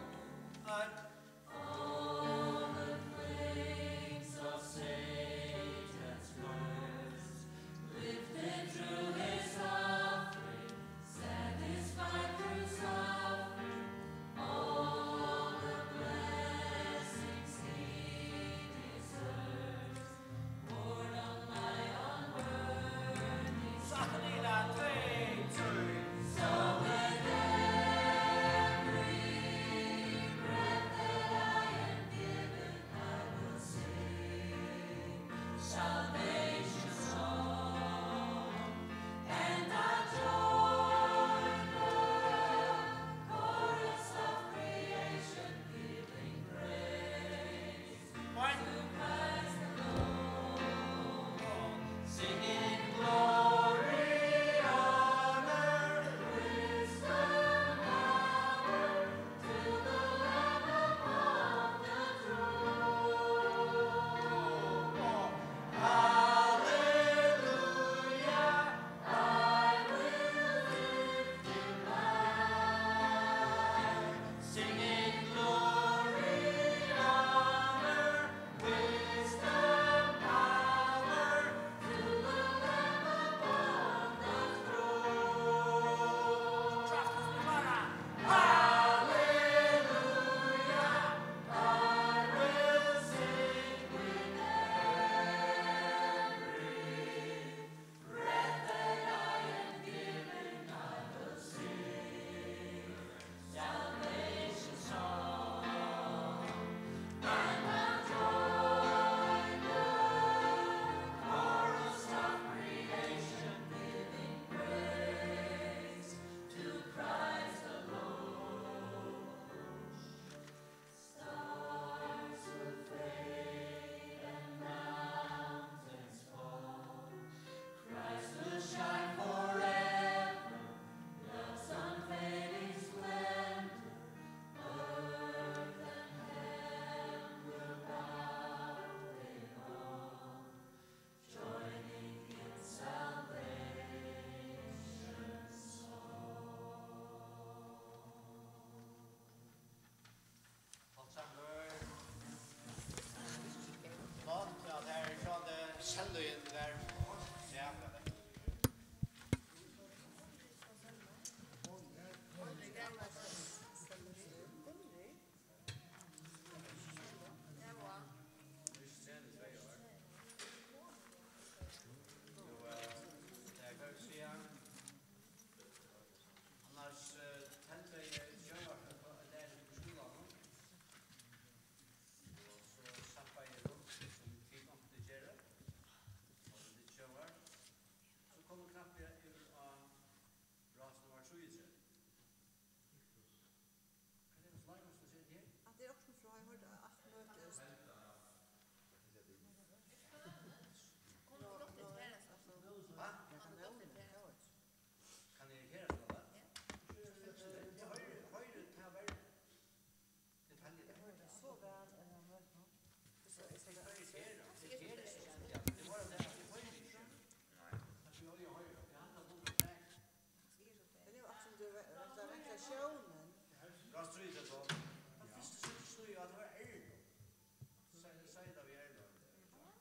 All the flames of Satan's curse lifted through his offering, satisfied through suffering, all the blessings he deserves. Stars will fade and mountains fall. Christ will shine forever, love's unfading splendor. Earth and heaven will bow in awe, joining in salvation's song. Alt saman. Gott, ja, tað er sjálvandi selvløgin har. Ja, ja, tað. Sjónin. Rás trýogtretivu. Tann fyrsti seti stíg, at tað var Erna. Segði, segði tað við Erna. Ja.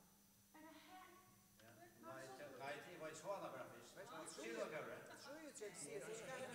Nei, tað, nei, tað var, eg sá hana bara fyrst. Skil tað, Kári. Trýogtretivu sigur hann.